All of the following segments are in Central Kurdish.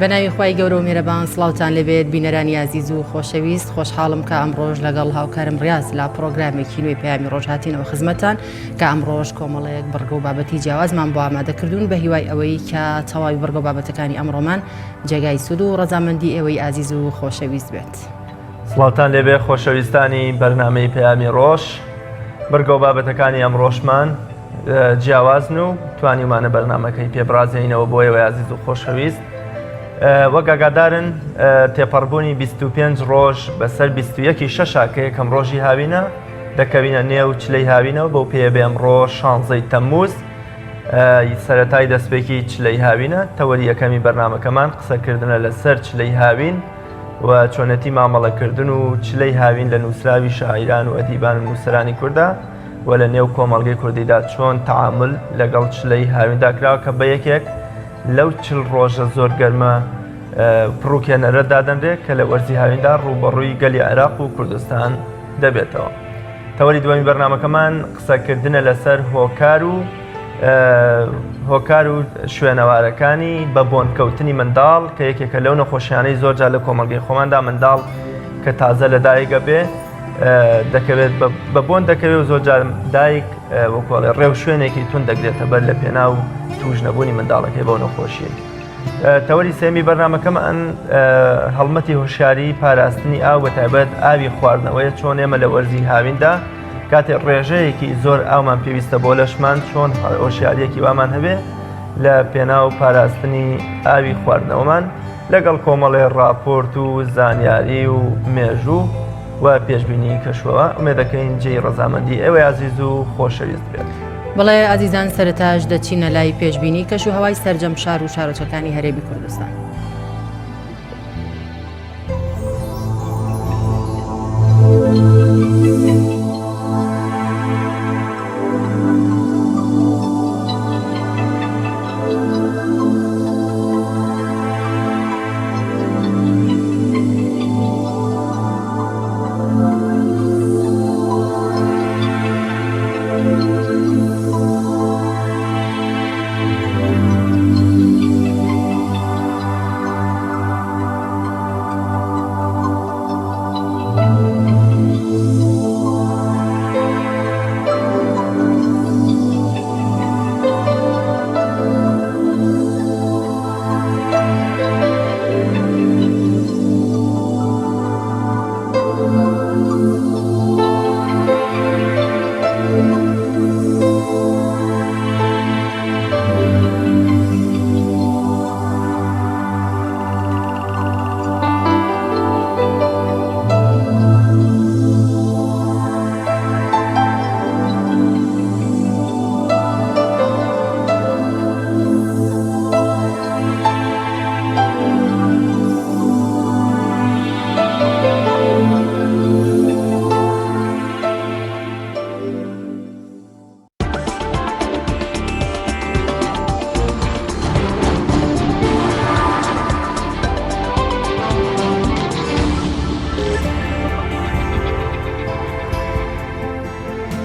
بەناوی خوای گەورە و میرەبان سڵاوتان لێبێت بینەرانی ئازیز و خۆشەویست خۆشحاڵم کە ئەمڕۆژ لەگەڵ هاوکارم ڕاز لە پرۆگرامێکی نوێی پەیامی ڕۆژ هاتینەوە خزمەتان کە ئەمڕۆژ کۆمەڵێک بڕگە و بابەتی جیاوازمان بۆ ئامادە کردوون بە هیوای ئەوەی کە تەواوی بڕگە و بابەتەکانی ئەمڕۆمان جێگای سوود و ڕەزامەندی ئێوەی ئازیز و خۆشەویست بێت. سڵاوتان لێبێ خۆشەویستانی بەرنامەی پەیامی ڕۆژ بڕگە و بابەتەکانی ئەمڕۆشمان جیاوازن و توانیومانە بەرنامەکەی پێ بڕازێنەوە بۆ ئێوەی ئازیز و خۆشەویست وەک ئاگادارن تێپەڕبوونی 25 ڕۆژ بەسەر 21 شەشا کە یەکەم ڕۆژی هاوینە دەکەوینە نێو چلەی هاوینەوە بەو پێیە بێ ئەمڕۆ شانزەی تەمموز سەرەتای دەستپێکی چلەی هاوینە تەوەری یەکەمی بەرنامەکەمان قسەکردنە لەسەر چلەی هاوین و چۆنێتی مامەڵەکردن و چلەی هاوین لە نووسراوی شاعیران و ئەدیبان و نووسەرانی کووردا و لە نێو کۆمەڵگەی کوردیدا چۆن تەعامول لەگەڵ چلەی هاویندا کراوە کە بە یەکێک لەو چل ڕۆژە زۆر گەرمە پڕوکێنەرە دادەنرێت کە لە وەرزی هاویندا ڕووبەڕووی گەلی عێراق و کوردستان دەبێتەوە. تەوەری دووەمی بەرنامەکەمان قسەکردنە لەسەر هۆکار و هۆکار و شوێنەوارەکانی بە بۆنکەوتنی منداڵ کە یەکێکە لەو نەخۆشیانەی زۆرجار لە کۆمەڵگەی خۆماندا منداڵ کە تازە لەدایکە بێ دەکەوێت بە بۆن دەکەوێت و زۆرجار دایک وەکۆڵێ ڕێوشوێنێکی تون دەگرێتە بەر لە پێناو توش نەبوونی منداڵەکەی بەو نەخۆشیە. تەوەری سێمی بەرنمەکەمان هەڵمەتی هۆشیاری پاراستنی ئاو بە تایبەت ئاوی خواردنەوەیە چۆن ئێمە لە وەرزی هاویندا کاتێک ڕێژەیەکی زۆر ئاومان پێویستە بۆ لەشمان چۆن هۆشیاریەکی وامان هەبێ لە پێناو پاراستنی ئاوی خواردنەوەمان لەگەڵ کۆمەڵێ ڕاپۆرت و زانیاری و مێژوو و پێشبینی کەشوەوە ئومێدەکەین جێی ڕەزامەندی ئێوەی ئازیز و خۆشەویست بێت. بەڵێ ئازیزان سەرەتاش دەچینە لای پێشبینی کەش و هەوای سەرجەم شار و شارۆچەکانی هەرێمی کوردستان.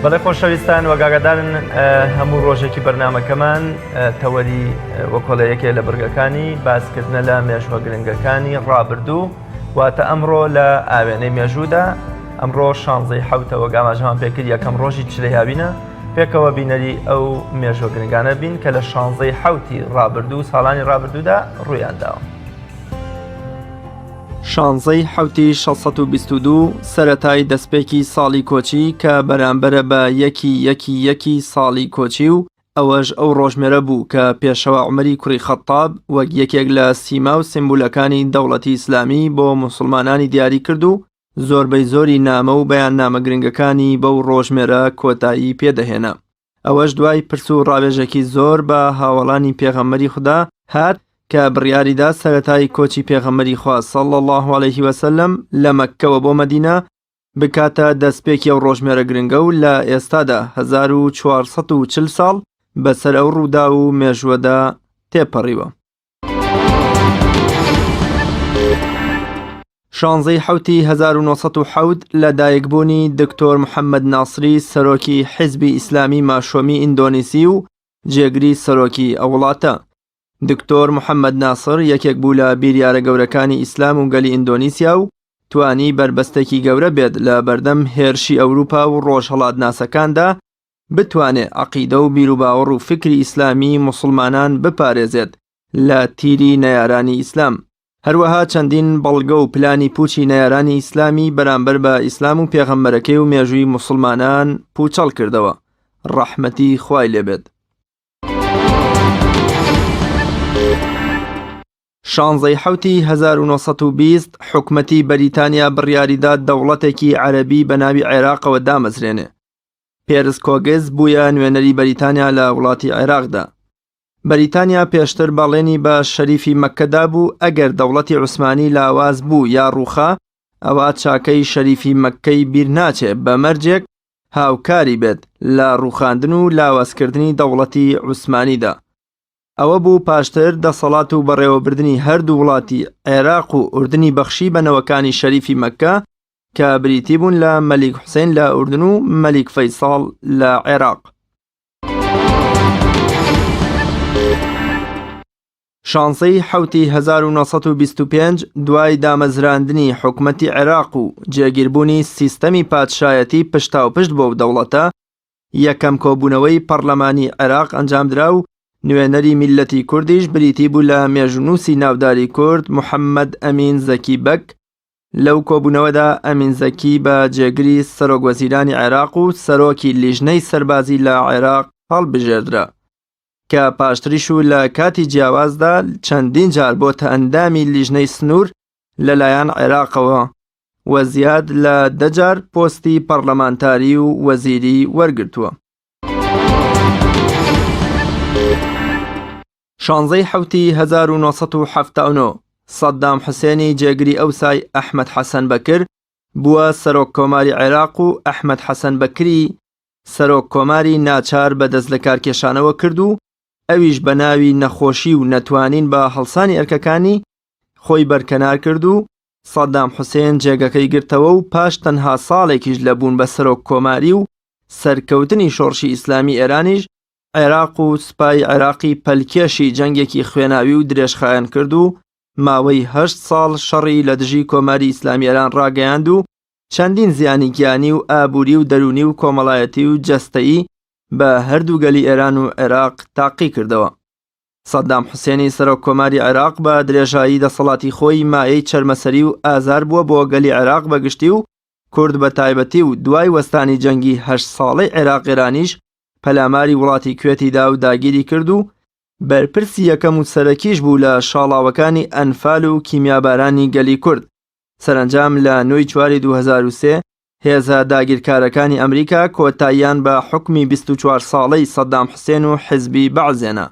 بەڵێ خۆشەویستان وەک ئاگادارن هەموو ڕۆژێکی بەرنمەکەمان تەوەری وەکۆڵە یەکێ لە بڕگەکانی باسکردنە لە مێژوە گرنگەکانی ڕابردوو واتە ئەمڕۆ لە ئاوێنەی مێژوودا ئەمڕۆ شانزەی حوتە وەک ئاماژەمان پێکرد یەکەم ڕۆژی چلەی هاوینە پێکەوە بینەری ئەو مێژوە گرنگانە بین کە لە شانزەی حوتی ڕابردوو ساڵانی ڕابردوودا ڕوویانداوە. شانزەی حەوتی 622 سەرەتای دەستپێکی ساڵی کۆچی کە بەرامبەرە بە یەکی یەکی یەکی ساڵی کۆچی و ئەوەش ئەو ڕۆژمێرە بوو کە پێشەوا عومەری کوڕی خەتاب وەک یەکێک لە سیما و سیمبولەکانی دەوڵەتی ئیسلامی بۆ موسڵمانانی دیاری کرد و زۆربەی زۆری نامە و بەیاننامە گرنگەکانی بەو ڕۆژمێرە کۆتایی پێدەهێنا. ئەوەش دوای پرس و ڕاوێژێکی زۆر بە هاوەڵانی پێغەمبەری خودا هات کە بڕیاریدا سەرەتای کۆچی پێغەمبەری خوا صلی اللە علیه وسلم لە مەککەوە بۆ مەدینە بکاتە دەستپێکی ئەو ڕۆژمێرە گرنگە و لە ئێستادا 1440 ساڵ بەسەر ئەو ڕووداو و مێژووەدا تێپەڕیوە. شانزەی حەوتی 1970 لە دایکبوونی دکتۆر محەممەد ناسری سەرۆکی حیزبی ئیسلامی ماشۆمی ئیندۆنیسی و جێگری سەرۆکی ئەو وڵاتە. دکتۆر محەممەد ناسر یەکێک بوو لە بیریارە گەورەکانی ئیسلام و گەلی ئیندۆنیسیا و توانی بەربەستێکی گەورە بێت لە بەردەم هێرشی ئەوروپا و ڕۆژهەڵاتناسەکاندا بتوانێ عەقیدە و بیروباوەڕ و فکری ئیسلامی موسڵمانان بپارێزێت لە تیری نەیارانی ئیسلام. هەروەها چەندین بەڵگە و پلانی پوچی نەیارانی ئیسلامی بەرامبەر بە ئیسلام و پێغەمبەرەکەی و مێژووی موسڵمانان پوچەڵ کردەوە، ڕەحمەتی خوای لێ بێت. شانزەی حەوتی 1920 حکومەتی بەریتانیا بڕیاریدا دەوڵەتێکی عەرەبی بە ناوی عێراقەوە دامەزرێنێ. پێرس کۆگز بوویە نوێنەری بەریتانیا لە وڵاتی عێراقدا. بەریتانیا پێشتر بەڵێنی بە شەریفی مەککە دابوو ئەگەر دەوڵەتی عوسمانی لاواز بوو یا ڕووخا ئەوا چاکەی شەریفی مەککەی بیر ناچێ بە مەرجێک هاوکاری بێت لە ڕووخاندن و لاوازکردنی دەوڵەتی عوسمانیدا. ئەوە بوو پاشتر دەسەڵات و بەڕێوەبردنی هەردوو وڵاتی عێراق و ئوردنی بەخشی بە نەوەکانی شەریفی مەککە کە بریتی بوون لە مەلیک حوسێن لە ئوردن و مەلیک فەیسەڵ لە عێراق. شانزەی حەوتی 1925 دوای دامەزراندنی حکومەتی عێراق و جێگیربوونی سیستەمی پادشایەتی پشتاوپشت بۆ دەوڵەتە، یەکەم کۆبوونەوەی پەڕلەمانی عێراق ئەنجامدرا و نوێنەری میللەتی کوردیش بریتی بوو لە مێژوونووسی ناوداری کورد محەممەد ئەمین زەکی بەگ لەو کۆبوونەوەدا ئەمین زەکی بە جێگری سەرۆک وەزیرانی عێراق و سەرۆکی لیژنەی سەربازی لە عێراق هەڵبژێردرا کە پاشتریش و لە کاتی جیاوازدا چەندین جار بۆتە ئەندامی لیژنەی سنوور لەلایەن عێراقەوە و زیاد لە دە جار پۆستی پەڕلەمانتاری و وەزیری وەرگرتووە. شانزەی حەوتی 1979 سەدام حوسێنی جێگری ئەوسای ئەحمەد حەسەن بەکر بووە سەرۆک کۆماری عێراق و ئەحمەد حەسەن بەکری سەرۆک کۆماری ناچار بە دەست لەکارکێشانەوە کرد و ئەویش بە ناوی نەخۆشی و نەتوانین بە هەڵسانی ئەرکەکانی خۆی بەرکەنار کرد و سەدام حوسێن جێگەکەی گرتەوە و پاش تەنها ساڵێکیش لە بوون بە سەرۆک کۆماری و سەرکەوتنی شۆڕشی ئیسلامی ئێرانیش عێراق و سوپای عێراقی پەلکێشی جەنگێکی خوێناوی و درێژخایەن کرد و ماوەی هەشت ساڵ شەڕی لە دژی کۆماری ئیسلامی ئێران ڕاگەیاند و چەندین زیانی گیانی و ئابووری و دەروونی و کۆمەڵایەتی و جەستەیی بە هەردوو گەلی ئێران و عێراق تاقی کردەوە. سەدام حوسێنی سەرۆک کۆماری عێراق بە درێژایی دەسەڵاتی خۆی مایەی چەرمەسەری و ئازار بووە بۆ گەلی عێراق بە گشتی و کورد بە تایبەتی و دوای وەستانی جەنگی هەشت ساڵەی عێراق ئێرانیش پەلاماری وڵاتی کوێتی دا و داگیری کرد و بەرپرسی یەکەم و سەرەکیش بوو لە شاڵاوەکانی ئەنفال و کیمیابارانی گەلی کورد. سەرەنجام لە نۆی چواری 2003 هێزە داگیرکارەکانی ئەمریکا کۆتاییان بە حوکمی 24 ساڵەی سەدام حوسێن و حزبی بەعس هێنا.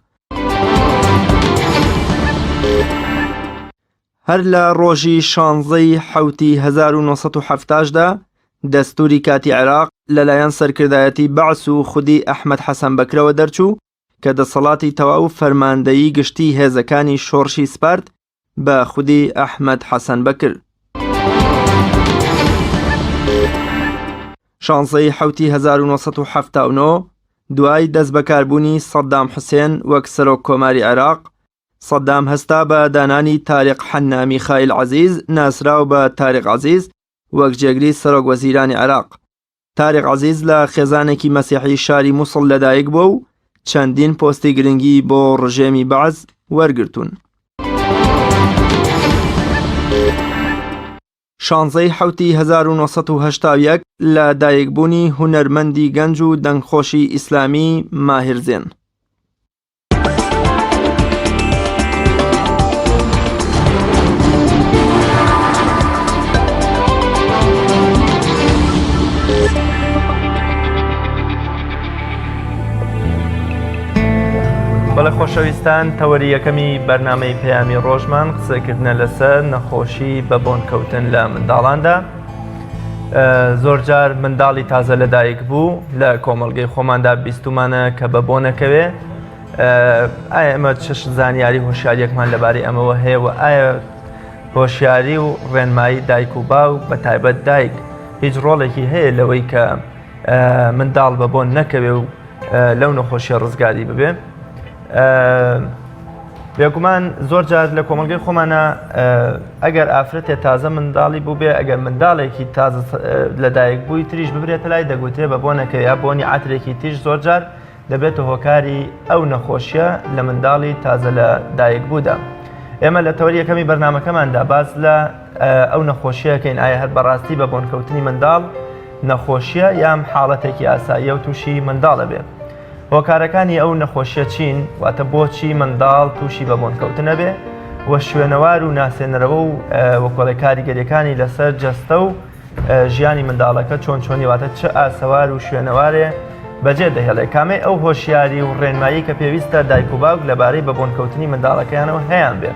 هەر لە ڕۆژی شانزەی حەوتی 1970 دا دەستوری کاتی عێراق لەلایەن سەرکردایەتی بەعس و خودی ئەحمەد حەسەن بەکرەوە دەرچوو کە دەسەڵاتی تەواو فەرماندەیی گشتی هێزەکانی شۆڕشی سپارد بە خودی ئەحمەد حەسەن بەکر. شانزەی حەوتی 1979 دوای دەستبەکاربوونی سەدام حوسێن وەک سەرۆک کۆماری عێراق، سەدام هەستا بە دانانی تاریق حەننا میخائیل عەزیز ناسراو بە تاریق عەزیز وەک جێگری سەرۆک وەزیرانی عێراق. تاریق عەزیز لە خێزانێکی مەسیحی شاری موسڵ لەدایک بووە و چەندین پۆستی گرنگی بۆ ڕژێمی بەعس وەرگرتوون. شانزەی حەوتی 1981 لە دایکبوونی هونەرمەندی گەنج و دەنگخۆشی ئیسلامی ماهر زێن. بەڵێ خۆشەویستان تەوەری یەکەمی بەرنامەی پەیامی ڕۆژمان قسەکردنە لەسەر نەخۆشی بە بۆن کەوتن لە منداڵاندا زۆرجار منداڵی تازە لەدایک بوو لە کۆمەڵگەی خۆماندا بیستومانە کە بە بۆ نەکەوێ ئایا ئەمە چش زانیاری هۆشیاریەکمان لەبارەی ئەمەوە هەیە و ئایا هۆشیاری و ڕێنمایی دایک و باوک بە تایبەت دایک هیچ ڕۆڵێکی هەیە لەوەی کە منداڵ بە بۆن نەکەوێ و لەو نەخۆشیە ڕزگاری ببێ. بێگومان زۆر جار لە کۆمەڵگەی خۆمانە ئەگەر ئافرەتێ تازە منداڵی بووبێ ئەگەر منداڵێکی تازە لەدایک بووی تریش ببرێتە لای دەگوترێ بە بۆنەکە یا بۆنی عەترێکی تیژ زۆر جار دەبێتە هۆکاری ئەو نەخۆشیە لە منداڵی تازە لە دایک بوودا. ئێمە لە تەوەری یەکەمی بەرنامەکەماندا باس لە ئەو نەخۆشیەکەین ئایا هەر بەڕاستی بە بۆنکەوتنی منداڵ نەخۆشیە یام حاڵەتێکی ئاساییە و تووشی منداڵە بێ. هۆکارەکانی ئەو نەخۆشیە چین واتە بۆچی منداڵ تووشی بە بۆنکەوتن ئەبێ و شوێنەوار و ناسێنەرەوە و وەکۆڵێ کاریگەریەکانی لەسەر جەستە و ژیانی منداڵەکە چۆن چۆنی واتە چ ئاسەوار و شوێنەوارێ بەجێ دەهێڵێ کامەی ئەو هۆشیاری و ڕێنمایی کە پێویستە دایک و باوک لەبارەی بە بۆنکەوتنی منداڵەکەیانەوە هەیان بێ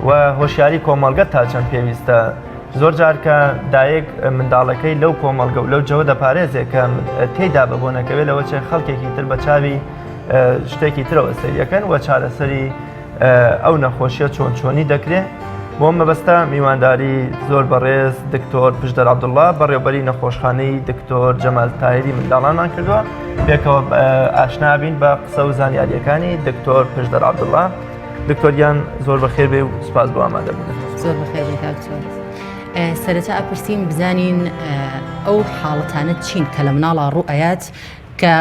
و هۆشیاری کۆمەڵگە تا چەند پێویستە زۆر جار کە دایک منداڵەکەی لەو کۆمەڵگە و لەو جەوە دەپارێزێ کە تێیدا بە بۆنەکەوێت لەوە چێ خەڵکێکی تر بە چاوی شتێکی ترەوە سەیرەکەن و چارەسەری ئەو نەخۆشیە چۆن چۆنی دەکرێت بۆ مەبەستە میوانداری زۆر بەڕێز دکتۆر پشدەر عەبدوڵڵا بەڕێوبەری نەخۆشخانەی دکتۆر جەمال تایری منداڵانمان کردووە پێکەوە ئاشنابین بە قسە و زانیاریەکانی دکتۆر پشدەر عەبدوڵڵا دکتۆر گیان زۆر بەخێر بێ و سپاس بۆ ئامادەبوونت. زۆر بەخێر بێ کاک چۆن. سەرەتا ئەپرسین بزانین ئەو حاڵەتانە چین کە لە مناڵا ڕوو ئەیات کە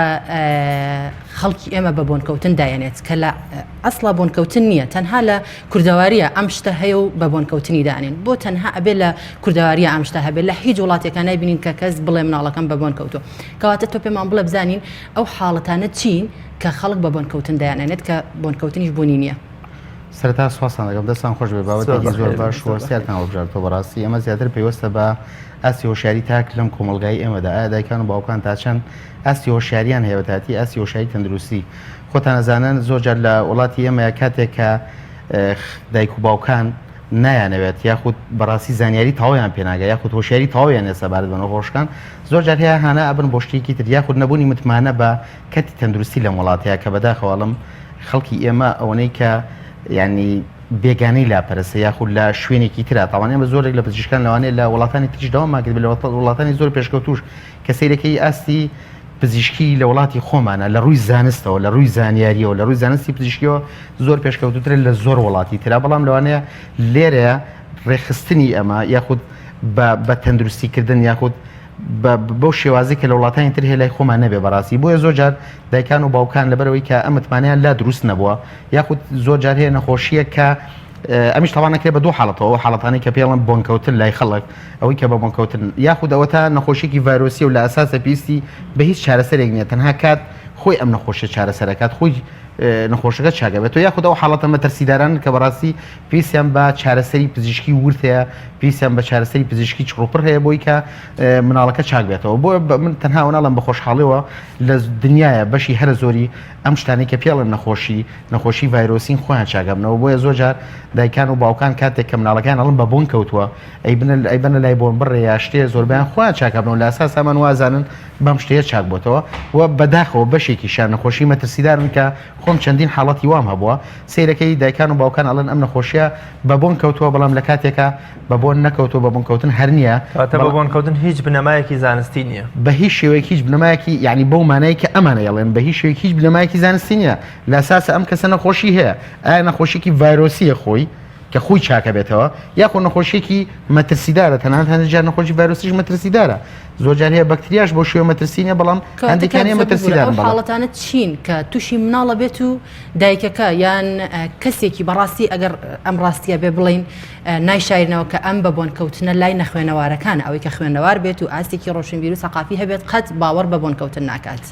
خەڵکی ئێمە بە بۆنکەوتن دایەنێت کە لە ئەسڵا بۆنکەوتن نییە تەنها لە کوردەواریە ئەم شتە هەیە و بە بۆنکەوتنی دانێن بۆ تەنها ئەبێ لە کوردەواریە ئەم شتە هەبێت لە هیچ وڵاتێکا نایبینین کە کەس بڵێ مناڵەکەم بە بۆن کەوتووە کەواتە تۆ پێمان بڵێ بزانین ئەو حاڵەتانە چین کە خەڵک بە بۆنکەوتن دایانئەنێت کە بۆنکەوتنیش بوونی نییە. سەرەتا سوپاستان دەکەم دەستان خۆش بێت بابەتێکی زۆر باش و هەستیارتان هەڵبژاردووە بەڕاستی ئەمە زیاتر پەیوەستە بە ئاستی هۆشیاری تاک لەم کۆمەڵگای ئێمەدا ئایا دایکان و باوکان تا چەند ئاستی هۆشیاریان هەیە بەتایبەتی ئاستی هۆشیاری تەندروستی خۆتان ئەزانن زۆر جار لە وڵاتی ئێمە کاتێک کە دایک و باوکان نایانەوێت یاخود بەڕاستی زانیاری تەواویان پێناگە یاخود هۆشیاری تەواویان نیە سەبارەت بە نەخۆشەکان زۆر جار هەیە هانا ئەبن بۆ شتێکی تر یاخود نەبوونی متمانە بە کەرتی تەندروستی لەم وڵاتەیە کە بەداخەوە ئەڵێم خەڵکی ئێمە ئەوەنەی کە یانی بێگانەی لا پەرستە یاخود لە شوێنێکی ترا تاوان ئێمە زۆرێک لە پزیشکان لەوانەیە لە وڵاتانی تریش داوامان کرد لە وڵاتانی زۆر پێشکەوتوش کە سەیرەکەی ئاستی پزیشکی لە وڵاتی خۆمانە لە ڕووی زانستەوە لە ڕووی زانیاریەوە لە ڕووی زانستی پزیشکیەوە زۆر پێشکەوتوترە لە زۆر وڵاتی ترا بەڵام لەوانەیە لێرە ڕێکخستنی ئەمە یاخود بە تەندروستیکردن یاخود بەو شێوازەی کە لە وڵاتانی تر هەیە لای خۆمان نەبێ بەڕاستی بۆیە زۆر جار دایکان و باوکان لەبەرەوەی کە ئەم متمانەیان لا دروست نەبووە یاخود زۆر جار هەیە نەخۆشیە کە ئەمیش تاوان نەکرێت بە دوو حاڵەتەوە ئەو حاڵەتانەی کە پێڵم بۆنکەوتن لای خەڵک ئەوەی کە بە بۆنکەوتن یاخود ئەوە تا نەخۆشیێکی ڤایرۆسیە و لە ئەساسە پێویستی بە هیچ چارەسەرێک نییە تەنها کات خۆی ئەم نەخۆشیە چارەسەرەکات خۆی نەخۆشەکە چاکەبێتەوە یاخود ئەو حاڵەتە مەترسیداران کە بەڕاستی پێویستیان بە چارەسەری پزیشکی ورد هەیە، پێویستیان بە چارەسەری پزیشکی چڕوپڕ هەیە بۆی کە مناڵەکە چاک بێتەوە. بۆیە من تەنها ئەوە ناڵێم بە خۆشحاڵیەوە لە دنیایە بەشی هەرە زۆری ئەم شتانەی کە پێڵن نەخۆشی نەخۆشی ڤایرۆسین خۆیان چاکەبنەوە. بۆیە زۆر جار دایکان و باوکان کاتێک کە مناڵەکەیان ئەڵن بە بۆن کەوتووە ئەیبنە ئەیبەنە لای بۆن بڕێ یا شتێ زۆربەیان خۆیان چاکەبنەوە لە ئەساس ئەمان وازانن بەم شتەیە چاک بۆتەوە و بەداخەوە بەشێکیشیان نەخۆشی مەترسیدارن کە خۆم چەندین حاڵەتی وام هەبووە سەیرەکەی دایکان و باوکان ئەڵێن ئەم نەخۆشیە بە بۆن کەوتووە بەڵام لە کاتێکا بە بۆن نەکەوتووە بە بۆن کەوتن هەر نییە. واتە بە بۆن کەوتن هیچ بنەمایەکی زانستی نییە. بە هیچ شێوەیەک هیچ بنەمایەکی یانی بەو مانای کە ئەمان ئەیڵێن بە هیچ شێوەیەک هیچ بنەمایەکی زانستی نییە لە ئەساسا ئەم کەسە نەخۆشی هەیە ئایا نەخۆشیەکی ڤایرۆسیە خۆی کە خۆی چاکەبێتەوە یاخۆ نەخۆشیەکی مەترسیدارە تەنانەت هەندێک جار نەخۆشی ڤایرۆسیش مەترسیدارە زۆر جار هەیە بەکتریاش بۆ شێوە مەترسی نیە بەڵام هەندێکیان هەیە مەترسیدارن. ئەو حاڵەتانە چین کە تووشی مناڵە بێت و دایکەکە یان کەسێکی بەڕاستی ئەگەر ئەم ڕاستیە بێ بڵین نایشارینەوە کە ئەم بە بۆنکەوتنە لای نەخوێنەوارەکانە ئەوەی کە خوێنەوار بێت و ئاستێکی ڕۆشنبیر و سەقافی هەبێت قەت باوەڕ بە بۆنکەوتن ناکات.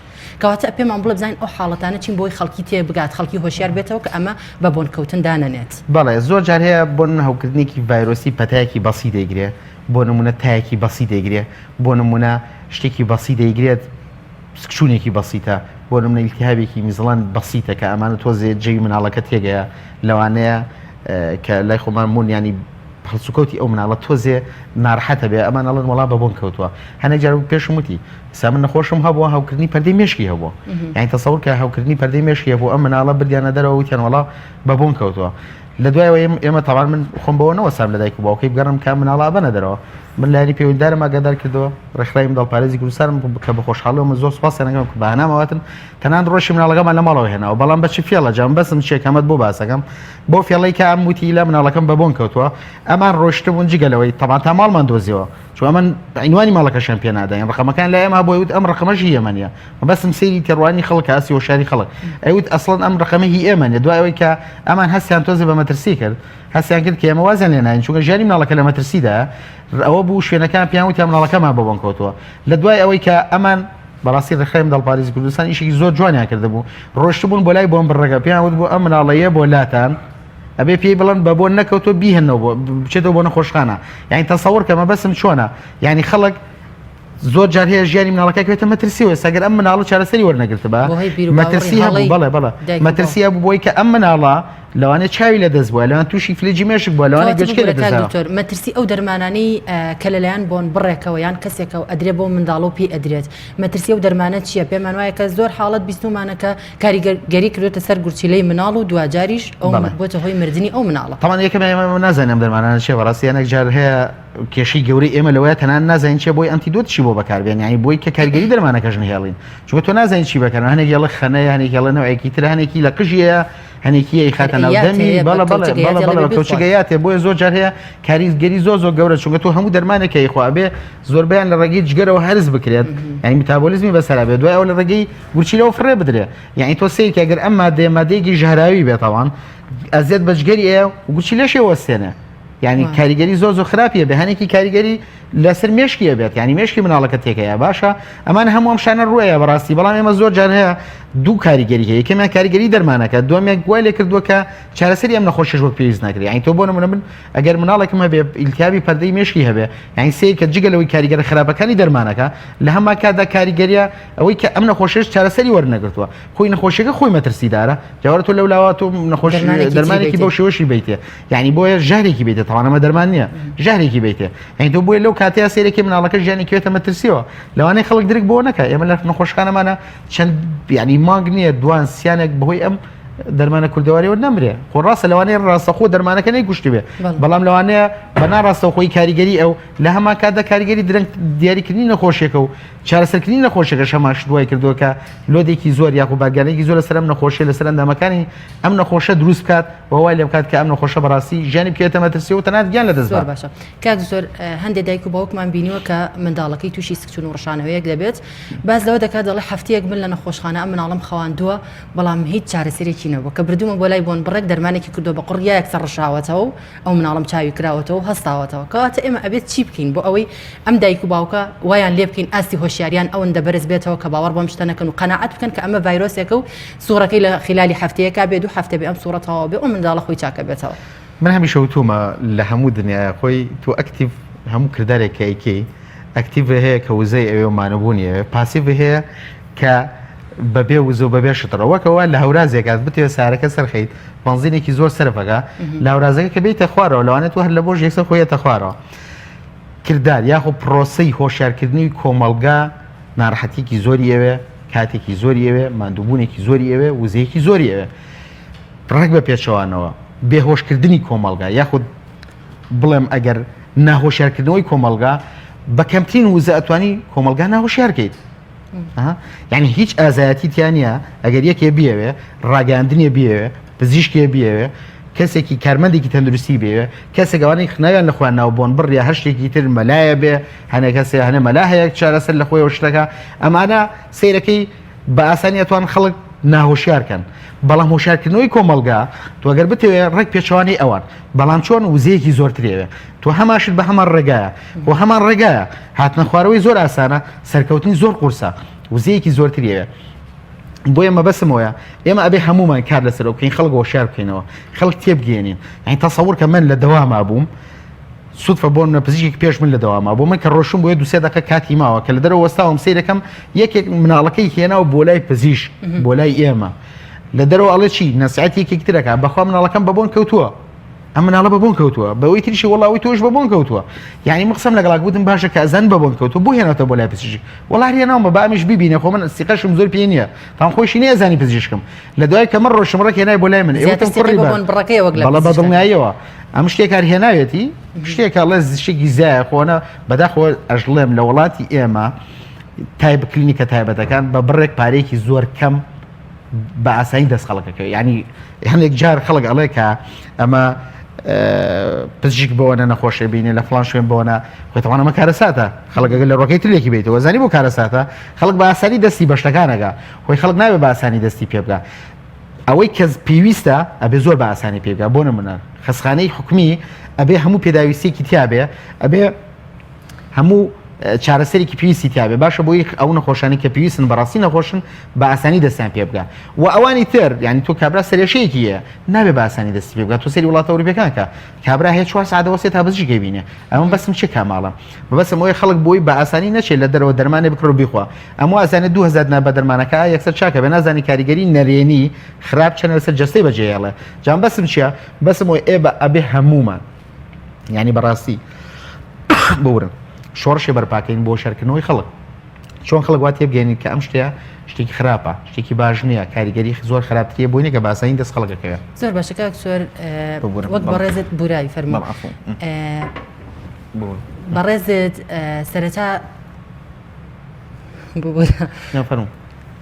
کەواتە پێمان بڵێ بزانین ئەو حاڵەتانە چین بۆی خەڵکی تێ بگات خەڵکی هۆشیار بێتەوە کە ئەمە بە بۆنکەوتن دانەنێت. بەڵێ زۆر جار هەیە بۆ نمونە هەوکردنێکی ڤایرۆسی پەتایەکی بەسیت دەیگرێ بۆ نمونە تایەکی بەسیت دەیگرێ بۆ نمونە شتێکی بەسیت دەیگرێت سکچونێکی بەسیتە بۆ نمونە ئیلتیهابێکی میزڵان بەسیتە کە ئەمانە تۆزێ جەوی مناڵەکە تێگەیە لەوانەیە کە لای خۆمان مون ینی هەڵسوکەوتی ئەو مناڵە تۆزێ ناڕەحەتە بێ ئەمان ئەڵێن وەڵا بە بۆن کەوتووە هەنێک جار پێشم وتی سا من نەخۆشم هەبووە هەوکردنی پەردەی مێشکی هەبووە یانی تەسەور کە هەوکردنی پەردەی مێشکی هەبوو ئەم مناڵە بردیانە دەرەوە وتیان وەڵا بە بۆن کەوتووە لە دوایەوە ئێمە تاوان من خۆم بەوە نەوەسام لە دایک و باوکەی بگەڕم کە مناڵە ئەبەنە دەرەوە. من لایەنی پەیوەندیدارم ئاگادار کردەوە، ڕێکخراوی منداڵپارێزی کوردستانم کە بە خۆشحاڵیەوە من زۆر سوپاسیان ئەکەم کە بە هانام هاتن، تەنانەت ڕۆژی مناڵەکەمان لە ماڵەوە هێناوە، بەڵام بە چ فێڵە جا مەبەستم چیە کە ئەمەت بۆ باس ئەکەم، بەو فێڵەی کە ئەم وتی لە مناڵەکەم بە بۆن کەوتووە، ئەمان ڕۆیشتبوون جگە لەوەی تەبعەن تا ماڵمان دۆزیەوە، چونکە ئەمن عینوانی ماڵەکەشیان پێ ناداین، ڕەقەمەکان لای ئێمە هەبوو ئەیوت ئەم ڕەقەمەش هی ئێمە نییە، مەبەستم سەیری تێڕوانینی خەڵکە ئاستی هۆشیاری خەڵک، ئەیوت ئەسڵەن ئەم ڕەقەمە هی ئێمە نییە، دوای ئەوەی کە ئەمان هەستیان تۆزێ بە مەترسی کرد، هەستیان کرد کە ئێمە وازیان لێ ناین چونکە ژیانی مناڵەکە لە مەترسیدایە ئەوە بوو شوێنەکان پێیان وتیان مناڵەکەمان بۆ بۆن کەوتووە لە دوای ئەوەی کە ئەمان بەڕاستی ڕێکخراوی منداڵپارێزی کوردستان ئیشێکی زۆر جوانیان کردبوو ڕۆشتبوون بۆ لای بۆن بڕەکە پێیان وت بوو ئەم مناڵەیە بۆ لاتان ئەبێ پێی بڵێن بە بۆن نەکەوتووە بیهێنەوە بۆ بچێتەوە بۆ نەخۆشخانە یعنی تەسەوڕ کە مەبەستم چۆنە یعنی خەڵک زۆر جار هەیە ژیانی مناڵەکە کەوێتە مەترسیەوە ئێستا گەر ئەم مناڵە چارەسەری وەرنەگرتبا بەهۆی بیروباوەڕی مەترسی هەبوو هەڵەی بەڵێ بەڵێ دایک و باوک. مەترسی هەبوو بۆی کە ئەم مناڵە لەوانەیە چاوی لەدەست بووە لەوان تووشی فلجی مێشک بووە لەوانەیە کەواتە گەچکەی ببورە لەدەست کاک داوە. دکتۆر مەترسی ئەو دەرمانانەی کە لەلایەن بۆن بڕێکەوە یان کەسێکەوە ئەدرێ بۆ منداڵ و پێی ئەدرێت مەترسی ئەو دەرمانە چییە پێمان وایە کە زۆر حاڵەت بیستومانە کە کاریگەری کردوێتە سەر گورچیلەی مناڵ و دواجاریش ئەو بەڵێ. بۆتە هۆی مردنی ئەو مناڵە. تەبعەن یەکەم ئێمە نازانین ئەم دەرمانانە چییە بەڕاستی هەنێک جار هەیە کێشەی گەورەی ئێمە لەوەیە تەنانەت نازانین چیە بۆی antidote چی بۆ بەکاربێن یعنی بۆی کە کاریگەری دەرمانەکەش نهێڵین چونکە تۆ نازانین چی بەکار هەنێک یاڵە خەنەیە هەنێک یاڵە نەوەیەکی تر هەنێکی لە قژیە هەنێکی ئەیخاتە ناو دەمی بەڵە بەڵێ بەڵە بەڵێ کەوچکە یاتێ بۆیە زۆر جار هەیە کاریگەری زۆر زۆر گەورە چونکە تۆ هەموو دەرمانێک کە ئەیخوا ئەبێ زۆربەیان لە ڕێگەی جگەرەوە هەرس بکرێت یعنی میتابۆلیزمی بەسەرا بێت دوای ئەو لە ڕێگەی گورچیلەوە فڕێ بدرێ یعنی تۆ سەیرکە ئەگەر ئەم مادەیە مادەیەکی ژەهراوی بێتەوان ئەزیەت بە جگەری ئەیە و گورچیلەشی وەستێنێ یعنی کاریگەری زۆر زۆر خراپیە بێ هەنێکی کاریگەری لەسەر مێشکی ئەبێت یعنی مێشکی مناڵەکە تێکەیە باشە ئەمان هەموو ئەم شانە ڕوەیە بەڕاستی بەڵام ئێمە زۆر جار هەیە دوو کاریگەری هەیە یەکەمیان کاریگەری دەرمانەکە دووەمیان وای لێ کردووە کە چارەسەری ئەم نەخۆشیش وەک پێویست ناکرێت یعنی تۆ بۆ نمونە من ئەگەر مناڵێکم هەبێ ئیلتیابی پەردەی مێشکی هەبێ یعنی سەیر کە جگە لەوەی کاریگەرە خراپەکانی دەرمانەکە لە هەمان کاتدا کاریگەریە ئەوەی کە ئەم نەخۆشیش چارەسەری وەرنەگرتووە خۆی نەخۆشیەکە خۆی مەترسیدارە جاوەرە تۆ لەو لاوە تۆ نەخۆش دەرمانێکی بەو شێوەشی بیتێ یعنی بۆیە ژەهرێکی بیتێ تاوان ئەمە دەرمان نییە ژەهرێکی بیتێ یعنی تۆ بۆیە لەو کاتەیە سەیرێکی مناڵەکە ژیانی کوێتە مەترسیەوە لەوانەیە خەڵک درک بۆ نەکە ئێمە لە نەخۆشخانەمانە چەند یعنی مانگ نییە دوان سیانێک بەهۆی ئەم دەرمانە کوردەواریەوە نەمرێ خۆ ڕاستە لەوانەیە ڕاستەخۆ دەرمانەکە نەیکوشتی بێ بەڵام لەوانەیە بە ناڕاستەوخۆی کاریگەری ئەو لە هەمان کاتدا کاریگەری درەنگ دیاریکردنی نەخۆشیەکە و چارەسەرکردنی نەخۆشیەکەش هەمان شت وای کردووە کە load ێکی زۆر یاخو بارگرانیەکی زۆر لەسەر ئەم نەخۆشیە لەسەر ئەندامەکانی ئەم نەخۆشە دروست بکات و وای لێ بکات کە ئەم نەخۆشە بەڕاستی ژیانی بکەوێتە مەترسیەوە و تەنانەت گیان لەدەست زۆر بات. باشە کاک زۆر هەندێک دایک و باوکمان بینیوە کە منداڵەکەی تووشی سکچون و ڕشانەوەیەک دەبێت باس لەوە دەکات دەڵێ هەفتەیەک من لە نەخۆشخانە ئەم مناڵم خەواندووە بەڵام هیچ چارەسەرێکی نەبووە کە بردوومە بۆ لای بۆن بڕێک دەرمانێکی کردووە بە قوڕ یا یەکسەر ڕشاوەتەوە و ئەو مناڵم چاوی کراوەتەوە و هەستاوەتەوە کەواتە ئێمە ئەبێت چی بکەین بۆ ئەوەی ئەم دایک و باوکە وایان لێ بکەین ئاستی هۆشیاریان ئەوەندە بەرز بێتەوە کە باوەڕ بەم شتە نەکەن و قەناعەت بکەن کە ئەمە ڤایرۆسێکە و سوڕەکەی لە خلالی هەفتەیەکا بێ دوو هەفتە بێ ئەم سوڕە تەواو بێ ئەو منداڵە خۆی چاکە بێتەوە. من هەمیشە وتومە لە هەموو دنیایا خۆی تۆ active هەموو کردارێک کە ئەیکەی active هەیە کە وزەی ئەوێ و مانەبوونی ئەوێ passive هەیە کە بەبێ وزە و بەبێ شتڕە وەک ئەوە لە هەورازێکا بتەوێت سارەکە سەرخەیت بەنزینێکی زۆر سەرفەکە لە هەورازەکە کە بێیتە خوارەوە لەوانێت تۆ هەر لە بۆش یەکسەر خۆیەتە خوارەوە کردار یاخۆ پرۆسەی هۆشیارکردنی کۆمەڵگا ناڕەحەتیکی زۆری ئەوێ کاتێکی زۆری ئەوێ ماندووبوونێکی زۆری ئەوێ وزەیەکی زۆری ئەوێ ڕێک بە پێچەوانەوە بێهۆشکردنی کۆمەڵگا یاخود بڵێم ئەگەر ناهۆشیارکردنەوەی کۆمەڵگا بە کەمترین وزە ئەتوانی کۆمەڵگا ناهۆشیارکەیت یعنی هیچ ئازایەتی تیا نییە ئەگەر یەکێ بیەوێ ڕاگەاندنێ بیەوێ پزیشکێ بیەوێ کەسێکی کارمەندێکی تەندروستی بێوێ کەسێک ئەوانەی خناویان لە خۆیان ناو بۆن بڕ یا هەر شتێکی تر مەلایە بێ هەنێ کەسێ هەنێ مەلا هەیە چارەسەر لە خۆیەوە شتەکە ئەمانە سەیرەکەی بە ئاسانی ئەتوان خەڵک ناهۆشیار کەن بەڵام هۆشیارکردنەوەی کۆمەڵگا تۆ گەر بتەوێ ڕێک پێچەوانەی ئەوان بەڵام چۆن وزەیەکی زۆرترێوێ تۆ هەمان شت بە هەمان ڕێگایە و هەمان ڕێگایە هاتنە خوارەوەی زۆر ئاسانە سەرکەوتنی زۆر قورسە وزەیەکی زۆرتریەوێ بۆیە مەبەسم ئەوەیە ئێمە ئەبێ هەمومان کار لەسەر بکەین خەڵک هۆشیار بکەینەوە خەڵک تێبگەێنین یعنی تەسەور کە من لە دەواما بووم سودفە بۆ منە پزیشک پێش من لە دەواما بۆ من کە ڕۆشم بۆیە دوسێ دقە کاتی ماوە کە لە دەرەوە وەستاوم سەیرەکەم یەکێک مناڵەکەی هێنا و بۆ لای پزیشک بۆ لای ئێمە لە دەرەوە ئەڵێ چی نەسیحەتی یەکێک ترەکە بەخوا مناڵەکەم بە بۆن کەوتووە ئەم مناڵە بە بۆن کەوتووە بەوەی تریشی وەڵا ئەوی تۆش بە بۆن کەوتووە یعنی من قسەم لەگەڵا گوتم باشە کە ئەزان بە بۆن کەوتووە بۆ هێناتە بۆ لای پزیشک وەڵا هەر هێناومە با ئەمیش بیبینێ خۆ من سیقەشم زۆر پێ نییە تام خۆشی نەیەزانی پزیشکم لە دوای کە من ڕۆشم ڕێک هێنای بۆ لای من زیاتر ئێوەتم سیقەی کوڕی بە بە بۆن بڕەکەیە وەک لە بەڵێ بە پزیشکەکە. دڵنیاییەوە. ئەم شتێک هەر هێناوێتی شتێکە ڵێ شتێکی زیایە خۆنە بەداخەوە ئەژڵێم لە وڵاتی ئێمە تایب کلینیکە تایبەتەکان بە بڕێک پارەیەکی زۆر کەم بە ئاسانی دەست خەڵکەکە ینی هەندێک جار خەڵک ئەڵێ کە ئەمە پزیشک بەوەنە نەخۆشێ بینێ لە فلان شوێن بۆنە خۆتەوانە ئەمە کارەساتە خەڵکەکە لە ڕۆکەی ترێکی بیتەوە زانی بۆ کارەساتە خەڵک بە ئاسانی دەستی بەشتەکانەکە خۆی خەڵک ناوێ بە ئاسانی دەستی پێ بگە ئەوەی کە پێویستە ئەبێ زۆر بە ئاسانی پێ بگا بۆ نمونە خەسخانەی حکومی ئەبێ هەموو پێداویستێکی تیاابێ ئەبێ هەموو چارەسەرێکی پێویستی تیاابێ باشە بۆی ئەو نەخۆشانی کە پێویستن بەڕاستی نەخۆشن بە ئاسانی دەستیان پێ بگا و ئەوانی تر یعنی تۆ کابرا سەرێشەیەکی هەیە نابێ بە ئاسانی دەستی پێ بگا تۆ سەری وڵاتە ئەوروپیەکان کە کابرا هەیە چوار ساعت دەوەستێت تا پزیشکێ بینێ ئەمە بەسم چ کاماڵە بەسم ئەوەی خەڵک بۆی بە ئاسانی نەچێت لە دەرەوە دەرمانێ بکڕ و بیخوا ئەم وازانێ 2000 دینار بە دەرمانەکە یەکسەر چاکە بێ نازانی کاریگەری نەرێنی خراپ چەنە لەسەر جەستەی بەجێهێڵێ جام بەسم چییە بەسم ئەوەی ئێ بە ئەبێ هەموومان یعنی بەڕاستی بورن شۆڕشێ بەرپاکەین بۆ شەرکردنەوەی خەڵک چۆن خەڵک وا تێبگەێنین کە ئەم شتەیە شتێکی خراپە شتێکی باش نییە کاریگەری زۆر خراپتریە بۆی نیە کە باسانی دەست خەڵکەکەوێ زۆر باشە کاک سوێر وەک بەڕێزت بورای فەرموو بەڕێزت سەرەتا فەرموو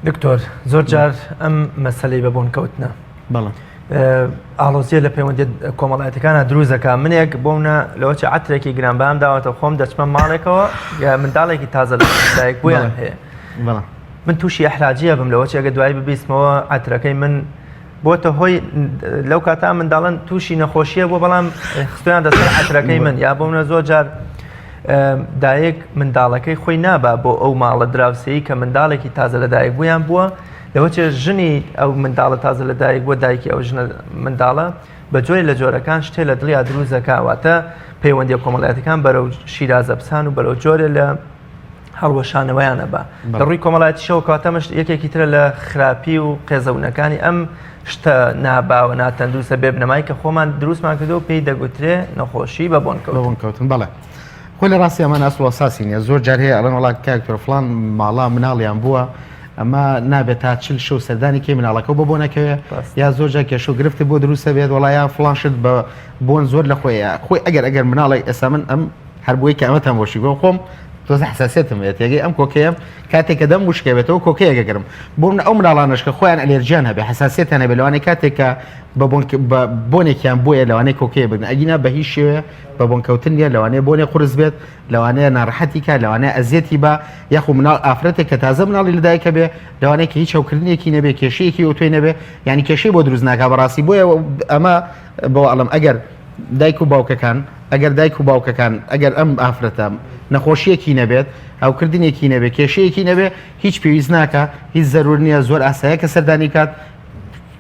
دکتۆر زۆر جار ئەم مەسلەی بە بۆن کەوتنە بەڵێ ئاڵۆزیە لە پەیوەندی کۆمەڵایەتەکانە دروست دەکا منێک بۆمنە لەوەچ عترێکی گرانبام داوەتە خۆم دەچمە ماڵێکەوە یا منداڵێکی تازە لە دایک بوویان هەیە من تووشی ئەحراجیە بم لەوە چێگە دوایی ببیستمەوە عترەکەی من بۆتە هۆی لەو کاتا منداڵن تووشی نەخۆشیە بۆ بەڵام خستیان دەسەر عترەکەی من یا بۆ منە زۆر جار دایک منداڵەکەی خۆی نابا بۆ ئەو ماڵە دراوسەیە کە منداڵێکی تازە لەدایک بوویان بووە لەوەچێ ژنی ئەو منداڵە تازە لە دایک بووە دایکی ئەو ژنە منداڵە بە جۆرێ لە جۆرەکان شتێ لە دڵیا دروست دەکا واتە پەیوەندیە کۆمەڵایەتەکان بەرەو شیرازە بچان و بەرەو جۆرێ لە هەڵوەشانەوەیانە بە لە ڕووی کۆمەڵایەتیشەوە کەواتە مش یەکێکی ترە لە خراپی و قێزەونەکانی ئەم شتە ناباوە ناتەندروستە بێ بنەمای کە خۆمان دروستمان کردو پێی دەگوترێ نەخۆشی بە بۆن کەوتن کەوتن بەڵێ خۆی لە ڕاستی ئەمان ئەسڵ ئەساسی نیە زۆر جار هەیە ئەڵێن وەڵا کاک تۆ فڵان ماڵا مناڵیان بووە ئەمە نابێت تا چل شەو سەردانی کەی مناڵەکە بۆ بۆ نەکەوێ یا زۆر جار کێشە و گرفت بۆ دروستە بێت وەڵا یا فڵان شت بە بۆن زۆر لە خۆیە خۆی ئەگەر ئەگەر مناڵێک ئێستا من ئەم هەر بۆی کە ئەمەتان بۆشی بۆ خۆم تۆزە حساسیەتم هەیە تێگەی ئەم کۆکەیەم کاتێک کە دەم وشکەبێتەوە کۆکەیەک ئەگرم بۆ من ئەو مناڵانەش کە خۆیان ئەلێرجیان هەبێ حساسیەتیان هەبێ لەوانەیە کاتێک کە بە بۆن بە بۆنێکیان بۆیە لەوانەیە کۆکەیە بگرن ئەگینا بە هیچ شێوەیە بە بۆنکەوتن نییە لەوانەیە بۆنێ قورس بێت لەوانەیە ناڕەحەتی کا لەوانەیە ئەزیەتی بە یاخو مناڵ ئافرەتێک کە تازە مناڵی لەدایکە بێ لەوانەیە کە هیچ هەوکردنێکی نەبێ کێشەیەکی ئەوتۆی نەبێ یعنی کێشەی بۆ دروست ناکا بەڕاستی بۆیە ئەمە بەوە ئەڵم ئەگەر دایک و باوکەکان ئەگەر دایک و باوکەکان ئەگەر ئەم ئافرەتە نەخۆشیەکی نەبێت هەوکردنێکی نەبێ کێشەیەکی نەبێ هیچ پێویست ناکە هیچ زەرور نییە زۆر ئاسایە کە سەردانی کات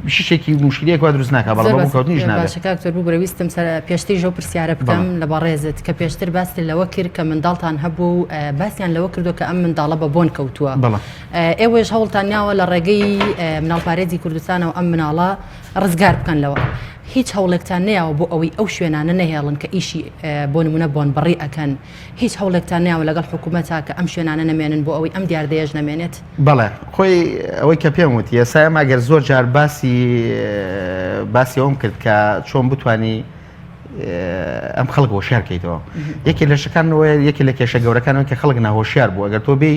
شتێکی موشکیلەیەک وا دروست ناکا بەڵام بۆ کەوتنیش نابێت. باشە کاک تۆر ببورە ویستم سەر پێشتریش ئەو پرسیارە بکەم لە بەڕێزت کە پێشتر باست لەوە کرد کە منداڵتان هەبوو و باسیان لەوە کردو کە ئەم منداڵە بە بۆن کەوتووە ئێوەش هەوڵتان ناوە لە ڕێگەی مناڵپارێزی کوردستانەوە ئەم مناڵە ڕزگار بکەن لەوە هیچ هەوڵێکتان نەیاوە بۆ ئەوەی ئەو شوێنانە نەهێڵن کە ئیشی بۆ نمونە بۆن بڕی ئەکەن هیچ هەوڵێکتان نەیاوە لەگەڵ حکوومەتا کە ئەم شوێنانە نەمێنن بۆ ئەوەی ئەم دیاردەیەش نەمێنێت؟ بەڵێ خۆی ئەوەی کە پێم وتی ئێستا ئێمە ئەگەر زۆر جار باسی باسی ئەوم کرد کە چۆن بتانی ئەم خەڵک هۆشیار کەیتەوە یەکێ لە شەکانەوە یەکێ لە کێشە گەورەکانەوە کە خەڵک ناهۆشیار بوو ئەگەر تۆ بێی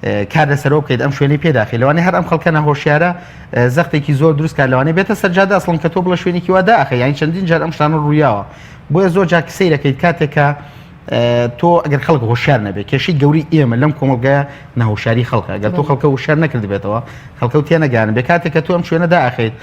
کار لەسەرەوە بکەیت ئەم شوێنەی پێداخی لەوانەیە هەر ئەم خەڵکە ناهۆشیارە زەختێکی زۆر دروست کات لەوانەیە بێتە سەرجادە ئەسڵن کە تۆ بڵە شوێنێکی وا داخە یانی چەندین جار ئەم شتانە ڕوویاوە بۆیە زۆر جار سەیرەکەیت کاتێک کە تۆ ئەگەر خەڵک هۆشیار نەبێت کێشەی گەوری ئێمە لەم کۆمەڵگایە ناهۆشیاری خەڵکە ئەگەر تۆ خەڵکە هۆشیار نەکردبێتەوە خەڵکە و تێنەگەیان بێ کاتێک کە تۆ ئەم شوێنە داخیت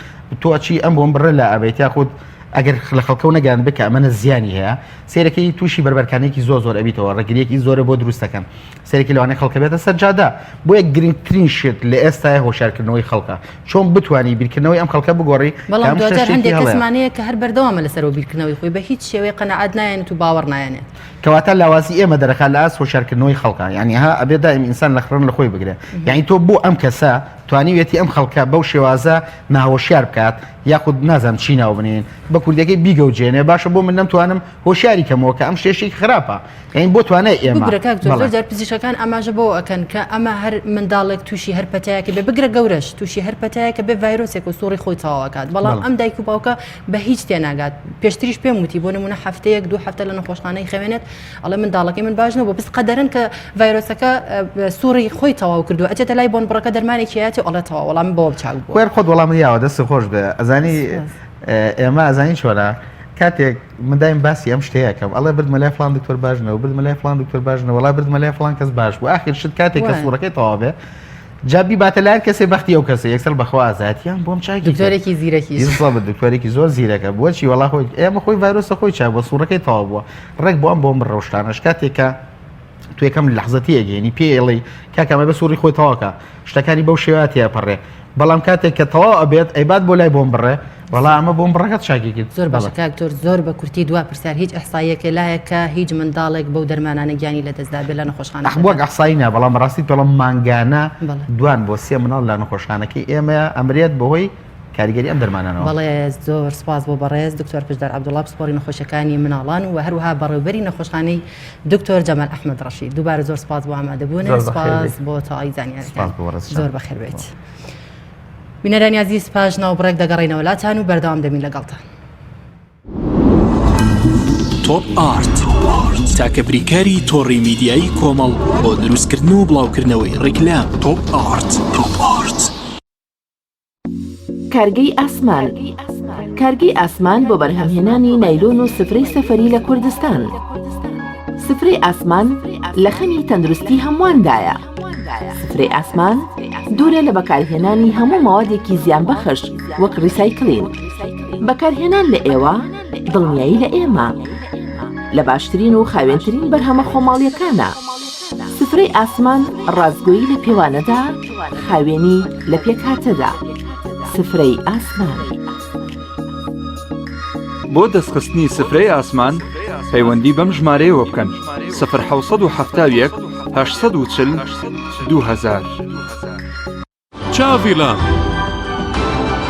تۆ ئەچی ئەم بۆم بڕە لە ئەبێت یاخود ئەگەر لە خەڵکە و نەگەیان بکە ئەمەە زیانی هەیە سێرەکەی تووشی بەربەرکانێکی زۆر زۆر ئەبیتەوە ڕێگریەکی زۆرە بۆ دروستەکەن سەرێکی لەوانەیە خەڵکە بێتە سەر جادە بۆیە گرنگترین شت لە ئێستای هۆشیارکردنەوەی خەڵکە چۆن بتانی بیرکردنەوەی ئەم خەڵکە بگۆڕی بەڵام دوجار هەندێک کەسمانەیە کە هەر بەردەوامە لەسەر بیرکردنەوەی خۆی بە هیچ شێوەیە قەناعەت نایەنێت و باوەڕ نایەنێت کەواتە لاوازی ئێمە دەرەخات لە ئاست هۆشیارکردنەوەی خەڵکە یعنی ها ئەبێ دایم ئینسان لە خڕن لە خۆی بگرێ یعنی تۆ بۆ ئەم کەسە توانیویەتی ئەم خەڵکە بەو شێوازە ناهۆشیار بکات یاخود نازانم چی ناو بنێین بە کوردیەکەی بیگەوجێنێ باشە بۆ من نەمتوانم هۆشیاری کەمەوە کە ئەم شتێکی خراپە یانی بۆ توانای ئێمە بگرە کاک زۆر بەڵێ. جار پزیشکەکان ئاماژە بەوە ئەکەن کە ئەمە هەر منداڵێک تووشی هەر پەتایەکە بێ بگرە گەورەش تووشی هەر پەتایەکە بێ ڤایرۆسێک و سوڕی خۆی تەواو ئەکات بەڵام بەڵێ. ئەم دایک و باوکە بە هیچ تێناگات پێشتریش پێم وتی بۆ نمونە هەفتەیەک دوو هەفتە لە نەخۆشخانەی خەوێنێت ئەڵێ منداڵەکەی من باش نەبوو بس قەدەرن کە ڤایرۆسەکە سوڕی خۆی تەواو کردووە ئەچێتە لای بۆنبڕەکە دەرمانێکی هاتێ ئەڵێ تەواو وەڵام بەوە چاک بووە. خۆر خۆت وەڵامت یاوە دەست خۆش بێ ئەزانی ئێمە ئەزانی چۆنە کاتێک من دایم باسی ئەم شتەیە کەم ئەڵێ بردمە لای فڵان دکتۆر باش نەبوو بردمە لای فڵان دکتۆر باش نەبوو وەڵا بردمە لای فڵان کەس باش بوو ئاخر شت کاتێک کە سوڕەکەی تەواو بێ جا بیباتە لای کەسێ بەختی ئەو کەسە یەکسەر بەخوا ئازایەتیان بۆم چاکی کرد. دکتۆرێکی زیرەکیش. بالضبط دکتۆرێکی زۆر زیرەکە بۆچی وەڵا خۆی ئێمە خۆی ڤایرۆسە خۆی چاک بووە سوڕەکەی تەواو بووە ڕێک بۆ ئەم بۆم ڕەوشتانەش کاتێک کە تو یەکەم لەحزە تێگەینی پێ ئەڵێی کاکە ئەمە بە سوڕی خۆی تەواو کە شتەکانی بەو شێوە تێپەڕێ بەڵام کاتێک کە تەواو ئەبێت ئەیبات بۆ لای بۆم بڕێ وەڵا ئەمە بۆم بڕەکەت چاکی کرد زۆر باشە کاک دکتۆر زۆر بە کورتی دوا پرسیار هیچ ئەحساییەکێ لایە کە هیچ منداڵێک بەو دەرمانانە گیانی لەدەستدا بێ لە نەخۆشخانە ئەخ وەک ئەحسایی نا بەڵام بەڕاستی پێڵم مانگانە دوان بۆ سێ مناڵ لە نەخۆشخانەکەی ئێمە ئەمرێت بەهۆی کاریگەری ئەم دەرمانانەوە. بەڵێ زۆر سپاس بۆ بەڕێز دکتۆر پشدەر عەبدوڵا پسپۆڕی نەخۆشیەکانی مناڵان و هەروەها بەڕێوبەری نەخۆشخانەی دکتۆر جەمال ئەحمەد ڕەشید دووبارە زۆر سپاس بۆ ئامادەبوون سپاس بۆ تەواوی زانیاریەکان زۆر بەخێر بێیت. بینەرانی ئازیز پاش ناوبڕێک دەگەڕێینەوە لاتان و بەردەوام دەبین لەگەڵتان. تۆپ ئارت تاکە بریکاری تۆڕی میدیایی کۆمەڵ بۆ دروستکردن و بڵاوکردنەوەی ڕیکلام تۆپ ئارت تۆپ ئارت. کارگەی ئاسمان کارگەی ئاسمان بۆ بەرهەمهێنانی نایلۆن و سفرەی سەفەری لە کوردستان. سفرەی ئاسمان لە خەمی تەندروستی هەموواندایە. سفرەی ئاسمان دوورە لە بەکارهێنانی هەموو مەوادێکی زیانبەخش وەک ڕیسایکلین. بەکارهێنان لە ئێوە دڵنیایی لە ئێمە. لە باشترین و خاوێنترین بەرهەمە خۆماڵیەکانە. سفرەی ئاسمان ڕاستگۆیی لە پێوانەدا، خاوێنی لە پێکهاتەدا. سفرەی ئاسمان. بۆ دەستخستنی سفرەی ئاسمان پەیوەندی بەم ژمارەیەوە بکەن، سفر 771 840 2000. چاڤی لام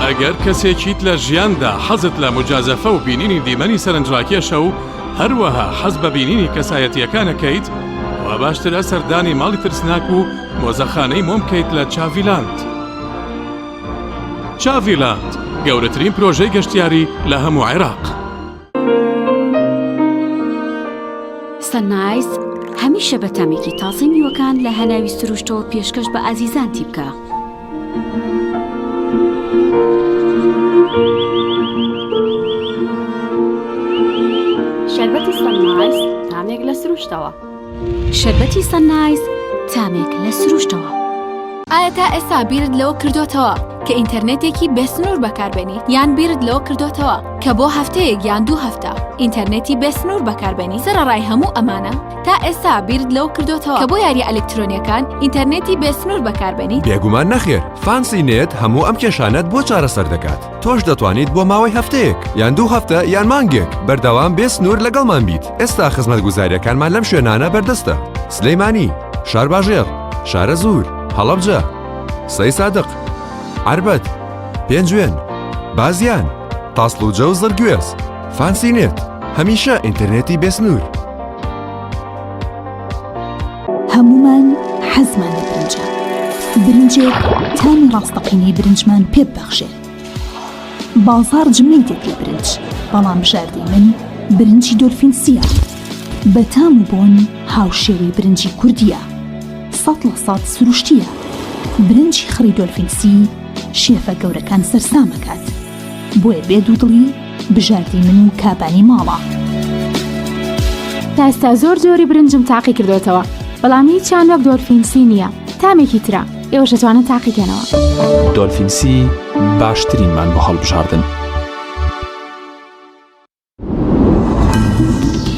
ئەگەر کەسێکیت لە ژیاندا حەزت لە موجازەفە و بینینی دیمەنی سەرنجڕاکێشە و هەروەها حەز بە بینینی کەسایەتییەکانەکەیت وا باشترە سەردانی ماڵی ترسناک و مۆزەخانەی مۆم بکەیت لە چاڤیلاند. چاڤیلاند گەورەترین پرۆژەی گەشتیاری لە هەموو عێراق. سەنایس هەمیشە بە تامێکی تازەی میوەکان لە هەناوی سروشتەوە پێشکەش بە ئازیزانتی بکە. شەربەتی سەنایس تامێک لە سروشتەوە. شەربەتی سەنایس تامێک لە سروشتەوە. ئایا تا ئێستا بیرت لەوە کردۆتەوە کە ئینتەرنێتێکی بێسنوور بەکاربێنیت یان بیرت لەوە کردۆتەوە کە بۆ هەفتەیەک یان دوو هەفتە ئینتەرنێتی بێسنوور بەکاربێنیت سەرەڕای هەموو ئەمانە تا ئێستا بیرت لەوە کردۆتەوە کە بۆ یاریە ئەلکترۆنیەکان ئینتەرنێتی بێسنوور بەکاربێنیت؟ بێگومان نەخێر، فانسی نێت هەموو ئەم کێشانەت بۆ چارەسەر دەکات، تۆش دەتوانیت بۆ ماوەی هەفتەیەک یان دوو هەفتە یان مانگێک بەردەوام بێ سنوور لەگەڵمان بیت، ئێستا خزمەتگوزارییەکانمان لەم شوێنانە بەردەستە، سلێمانی، شارباژێڕ، شارەزوور، هەڵەبجە، سەیسادق، عەربەت، پێنجوێن، بازیان، تاسڵوجە و زڕگوێز. فانسی نێت، هەمیشە ئینتەرنێتی بێسنوور. هەموومان حەزمان لە برنجە، برنجێک تامی ڕاستەقینەی برنجمان پێ ببەخشێت. بازاڕ جمەی دێت لە برنج، بەڵام بژاردەی من برنجی دۆلفین سییە. بە تام و بۆن هاوشێوەی برنجی کوردییە. 100% سروشتییە. برنجی خڕی دۆلفین سی شێفە گەورەکان سەرسام ئەکات. بۆیە بێ دوودڵی بژاردەی من و کابانی ماڵە. تا ئێستا زۆر جۆری برنجم تاقی کردۆتەوە بەڵام هیچیان وەک دۆلفین سی نییە تامێکی ترە ئێوەش دەتوانن تاقیکەنەوە. دۆلفین سی باشترینمان بۆ هەڵبژاردن.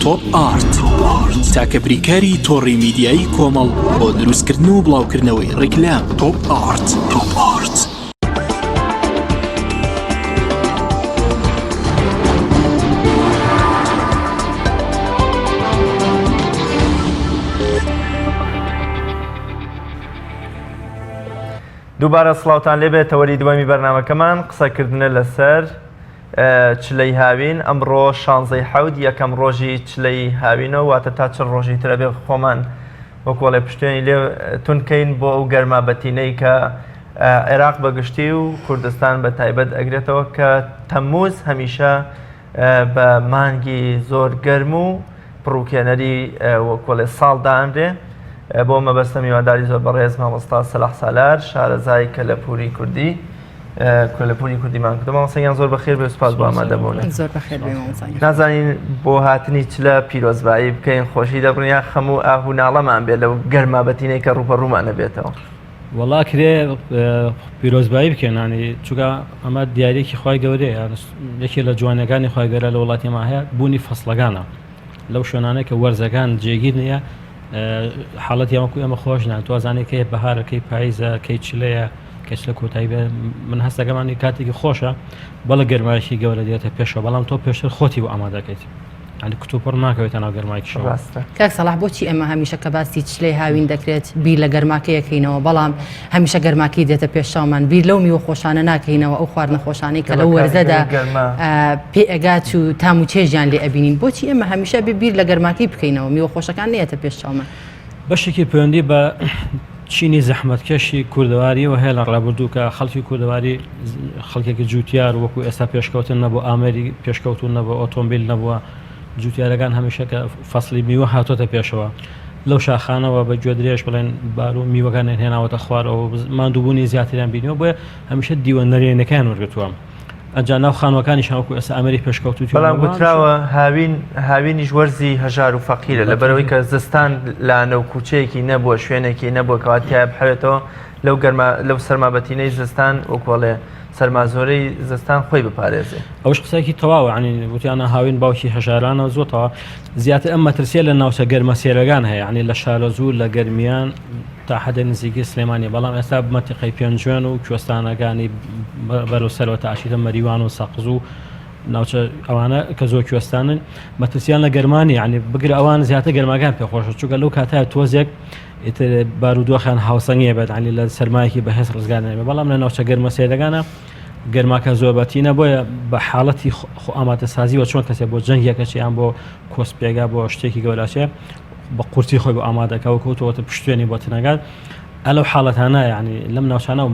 تۆپ ئارت تاکە بریکاری تۆڕی میدیایی کۆمەڵ بۆ دروستکردن و بڵاوکردنەوەی ڕیکلام تۆپ ئارت تۆپ ئارت. دووبارە سڵاوتان لێبێت تەوەری دووەمی بەرنامەکەمان قسەکردنە لەسەر چلەی هاوین ئەمڕۆ شانزەی حەوت یەکەم ڕۆژی چلەی هاوینەوە واتە تا چل ڕۆژی ترە بێ خۆمان وەکۆڵێ پشتێنی لێ تونکەین بۆ ئەو گەرما بەتینەی کە عێراق بەگشتی و کوردستان بە تایبەت ئەگرێتەوە کە تەمموز هەمیشە بە مانگی زۆر گەرم و پڕوکێنەری وەکۆڵێ ساڵ دانرێ بۆ مەبەستە میوانداری زۆر بەڕێز مامۆستا سەلاح سالار شارەزای کەلەپوری کوردی کەلەپوری کوردیمان کردو مامۆستا گیان زۆر بەخێر بێ سوپاس بۆ ئامادەبوون زۆر بەخێر بێ مامۆستا گیان. نازانین بۆ هاتنی چلە پیرۆزبایی بکەین خۆشی دەبڕین یا خەم و ئاه و ناڵەمان بێ لەو گەرما بەتینەی کە ڕووبەڕوومان ئەبێتەوە. وەڵا کرێ پیرۆزبایی بکەین ینی چونکە ئەمە دیارێکی خوای گەورەیە یەکێ لە جوانەکانی خوای گەورە لە وڵاتی ما هەیە بوونی فەسڵەکانە لەو شوێنانەی کە وەرزەکان جێگیر نییە حاڵەتی وەکو ئێمە خۆش نان توازانێت کەی بەهارەکەی پاییزە کەی چلەیە کەچ لە کۆتایی بێ من هەستەکەمانی کاتێکی خۆشە بەڵە گەرمایشی گەورە دێتە پێشەوە بەڵام تۆ پێشتر خۆتی بۆ ئامادەکەیت یانی کتوپڕ ناکەوێتە ناو گەرمایەکی شەوە. ڕاستە. کاک سەڵاح بۆچی ئێمە هەمیشە کە باسی چلەی هاوین دەکرێت بیر لە گەرماکەی ئەکەینەوە بەڵام هەمیشە گەرماکەی دێتە پێش چاومان بیر لەو میوە خۆشانە ناکەینەوە ئەو خواردنە خۆشانەی کە لەو وەرزەدا پێ ئەگات و تام و چێژیان لێ ئەبینین بۆچی ئێمە هەمیشە بێ بیر لە گەرماکەی بکەینەوە میوە خۆشەکان نێتە پێش چاومان؟ بەشێکی پەیوەندی بە چینی زەحمەتکێشی کوردەواریەوە هەیە لە ڕابردوو کە خەڵکی کوردەواری خەڵکێکی جوتیار وەکو ئێستا پێشکەوتن نەبوو ئامێری پێشکەوتون نەبوو ئۆتۆمبیل نەبووە جوتیارەکان هەمیشە کە فەسلی میوە هاتۆتە پێشەوە لەو شاخانەوە بە گوێ درێژ بڵێن بار و میوەکانیان هێناوەتە خوارەوە ماندووبوونی زیاتریان بینیوە بۆیە هەمیشە دیوە نەرێنەکان وەرگتووە ئەجا ناو خانوەکانیش هەوکو ئێستا ئامێری پێشکەوتوو بەڵام گوتراوە هاوین هاوینیش وەرزی هەژار و فەقیرە لەبەرەوەی کە زستان لانە و کوچەیەکی نەبووە شوێنێکی نەبووە کەوا تیا بحەوێتەوە لەو گەرما لەو سەرما بەتینەی زستان وەکۆڵێ سەرما زۆرەی زستان خۆی بپارێزێ. ئەوش قسەیەکی تەواوە ینی وتیانە هاوین باوکی هەژارانە زۆر تەوا زیاتر ئەم مەترسیە لە ناوچە گەرمەسێرەکان هەیە ینی لە شارەزوور لە گەرمیان تا حەدە نزیکی سلێمانی بەڵام ئێستا مەتیقەی پێنجوێن و کوێستانەکانی بەرەو سەرەوە تا ئەچیتە مەریوان و سەقز و ناوچە ئەوانە کە زۆر کوێستانن مەترسیان لە گەرمانی یعنی بگرە ئەوان زیاتر گەرماکان پێخۆشە چونکە لەو کاتە تۆزێک ئیتر بارودۆخیان هاوسەنگیە بێت عنی لە سەرمایەکی بەهێز ڕزگار نەبێت بەڵام لە ناوچە گەرمە سێرەکانە گەرماکە زۆر بەتینە بۆیە بە حاڵەتی خۆ ئامادەسازیوە چۆن کەسێک بۆ جەنگێکە چیان بۆ کۆسپێگا بۆ شتێکی گەوراچێ بە قورسی خۆی بۆ ئامادەکە و کەوتەوەتە پشتێنی بۆ تنەگات ئەلەو حاڵەتانە یعنی لەم ناوچانە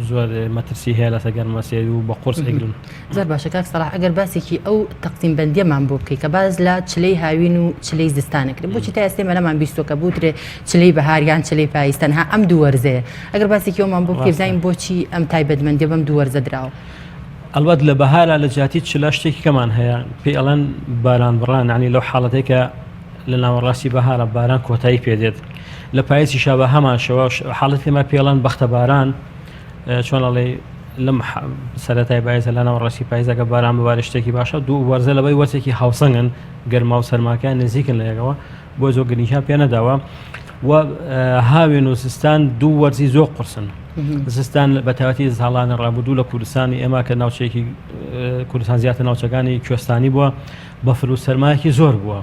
زۆر مەترسی هەیە لەسەر گەرمەسێر و بە قورس ئەگرن زۆر باشە کاک سەڵاح ئەگەر باسێکی ئەو تەقسیم بەندیەمان بۆ بکەی کە باس لە چلەی هاوین و چلەی زستانە کرد بۆچی تا ئێستا مەلەمان بیستۆ کە بوترێ چلەی بەهار یان چلەی پاییز تەنها ئەم دوو وەرزەیە ئەگەر باسێکی ئەومان بۆ بکەی بزانین بۆچی ئەم تایبەتمەندیە بەم دوو وەرزە دراوە ئەلبەت لە بەهارا لە جیاتی چلە شتێکی کەمان هەیە پێی ئەڵێن باران بڕان ینی لەو حاڵەتێک کە لە ناوەڕاستی بەهارە باران کۆتایی پێدێت لە پاییزیشا بە هەمان شێوە حاڵەتی ئێمە پێڵەن بەختە باران چۆن ئەڵێ لەم سەرەتای پاییزە لە ناوەڕاستی پاییزەکە باران ببارێ شتێکی باشە دوو وەرزە لەبەی وەرزێکی هاوسەنگن گەرما و سەرماکە نزیکن لە یەکەوە بۆ زۆر گرنگیان پێ نەداوە و هاوێن و زستان دوو وەرزی زۆر قورسن زستان بە تایبەتی ساڵانی ڕابردوو لە کوردستانی ئێمە کە ناوچەیەکی کوردستان زیاتر ناوچەکانی کوێستانی بووە بەفر و سەرمایەکی زۆر بووە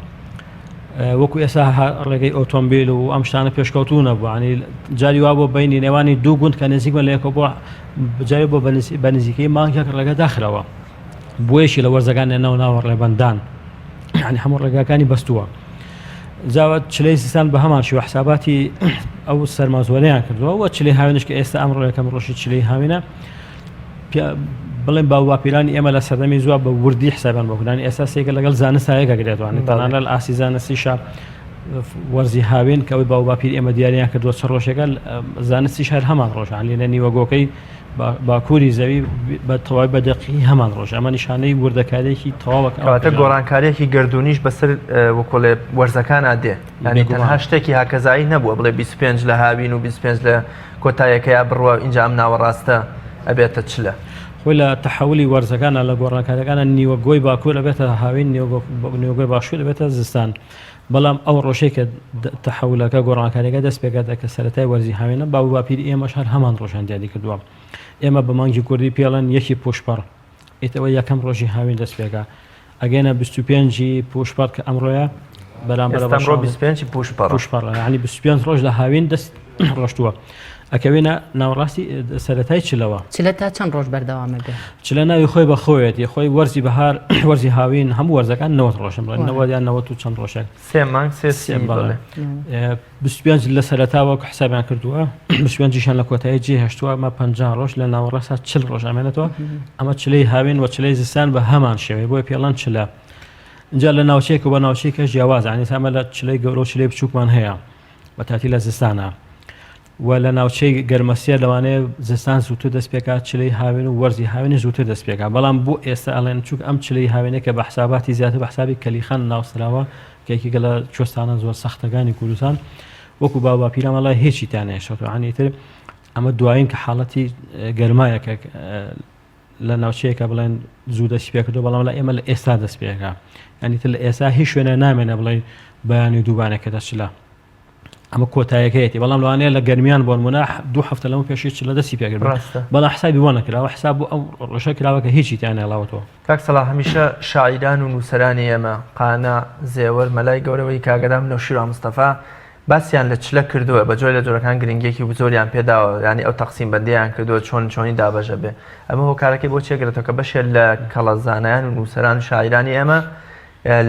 وەکو ئێستا ڕێگەی ئۆتۆمبیل و ئەم شتانە پێشکەوتوو نەبوو ینی جاری وا بۆ بینی نێوانی دوو گوند کە نزیک بە لەیەکەوە بۆ جاری بۆ بە نزیکەی مانگێک ڕێگە داخراوە بۆیەکی لە وەرزەکان ناو ناوە ڕێبەندان ینی هەموو ڕێگاکانی بەستووە جاوە چلەی زستان بە هەمان شێوە حساباتی ئەو سەرما زۆرەیان کردووە و چلەی هاوینش کە ئێستا ئەمڕۆ یەکەم ڕۆژی چلەی هاوینە بڵێن باوباپیرانی ئێمە لە سەردەمی زووە بە وردی حسابیان بۆ کردن ئێستا سێکە لەگەڵ زانست یەکە گرێتوانێت تەنانەت لە ئاستی زانستیشا وەرزی هاوین کە ئەوەی باوباپیر ئێمە دیاریان کردووە چ ڕۆژێکە زانستیش هەر هەمان ڕۆژان لێ لە نیوەگۆکەی باکووری زەوی بە تەواوی بە دەقی هەمان ڕۆژ ئەمە نیشانەی وردەکاریێکی تەواوە کەواتە گۆڕانکاریەکی گردونیش بەسەر وەکۆڵێ وەرزەکانە دێ یعنی تەنها شتێکی هاکەزایی نەبووە بڵێ 25 لە هاوین و 25 لە کۆتایەکەیا بڕوا و ئینجا ئەم ناوەڕاستە ئەبێتە چلە. خۆی لە تەحەولی وەرزەکانە لە گۆڕانکاریەکانە نیوە گۆی باکوور ئەبێتە هاوین نیوەگۆی باشوور ئەبێتە زستان بەڵام ئەو ڕۆژەی کە تەحەولەکە گۆڕانکاریەکە دەست پێکات کە سەرەتای وەرزی هاوینە باو باپیری ئێمەش هەر هەمان ڕۆژیان دیاری کردووە ئێمە بە مانگی کوردی پێڵەن یەکی پوشپەڕ ئیتەوە یەکەم ڕۆژی هاوین دەست پێکا ئەگەینە 25 ی پوشپەڕ کە ئەمڕۆیە بەرامبەر ئێستا ئەمڕۆ 25 ی پوشپەڕە. پوشپەڕە یعنی 25 ڕۆژ لە هاوین دەست ڕۆشتووە. ئەکەوێنە ناوەڕاستی سەرەتای چلەوە. چلە تا چەند ڕۆژ بەردەوامە بێ؟ چلە ناوی خۆی بە خۆیەتی خۆی وەرزی بەهار وەرزی هاوین هەموو وەرزەکان 90 ڕۆژن بڵێن 90 یان 90 و چەند ڕۆژێک سێ مانگ سێ سی بەڵێ 25 لە سەرەتا وەک حسابیان کردووە 25یشان لە کۆتایی جێ هێشتووە ئەمە 50 ڕۆژ لە ناوەڕاستە 40 ڕۆژ ئەمێنێتەوە ئەمە چلەی هاوین و چلەی زستان بە هەمان شێوەی بۆیە پێڵەن چلە اینجا لە ناوچەیەکە بە ناوچەیەکە جیاواز عنی ئەمە لە چلەی گەورە و چلەی بچووکمان هەیە بە تاتی لە زستانە و لە ناوچەی گەرمەسێر لەوانەیە زستان زووتر دەست پێکات چلەی هاوین و وەرزی هاوینی زووتر دەست پێکات بەڵام بۆ ئێستا ئەڵێن چونکە ئەم چلەی هاوینە کە بە حساباتی زیاتر بە حسابی کەلیخان ناوسراوە کە یەکێکە لە کوێستانە زۆر سەختەکانی کوردستان وەکو باو باپیران وەڵای هیچی تیا نەهێشتەوە یانی ئیتر ئەمە دوایین کە حاڵەتی گەرمایە کە لە ناوچەیەکە بڵێن زوو دەستی پێکردو بەڵام لە ئێمە لە ئێستا دەست پێکا ینی تر لە ئێستا هیچ شوێنە نامێنە بڵێ بەیانی و دووبانەکە دەچلە ئەمە کۆتایەکەیەتی بەڵام لەوانەیە لە گەرمیان بۆ نمونە دوو هەفتە لەمە پێشی چ لە دەستی پێکرد ڕاستە بەڵام حسابی بۆ نەکراوە حساب بۆ ئەو ڕۆژە کراوە کە هیچی تیا نەهێڵاوەتەوە. کاک سەڵاح هەمیشە شاعیران و نووسەرانی ئێمە، قانع، زێوەر، مەلای گەورە و کاگەدام نەوشیروان مستەفا، باسیان لە چلە کردووە، بە جۆرێ لە جۆرەکان گرنگییەکی زۆریان پێ داوە، یانی ئەو تەقسیم بەندییەیان کردووە چۆن چۆنی دابەش ئەبێ. ئەمە هۆکارەکەی بۆ چی ئەگەرێتەوە کە بەشێ لە کەڵە زانایان و نووسەران و شاعیرانی ئێمە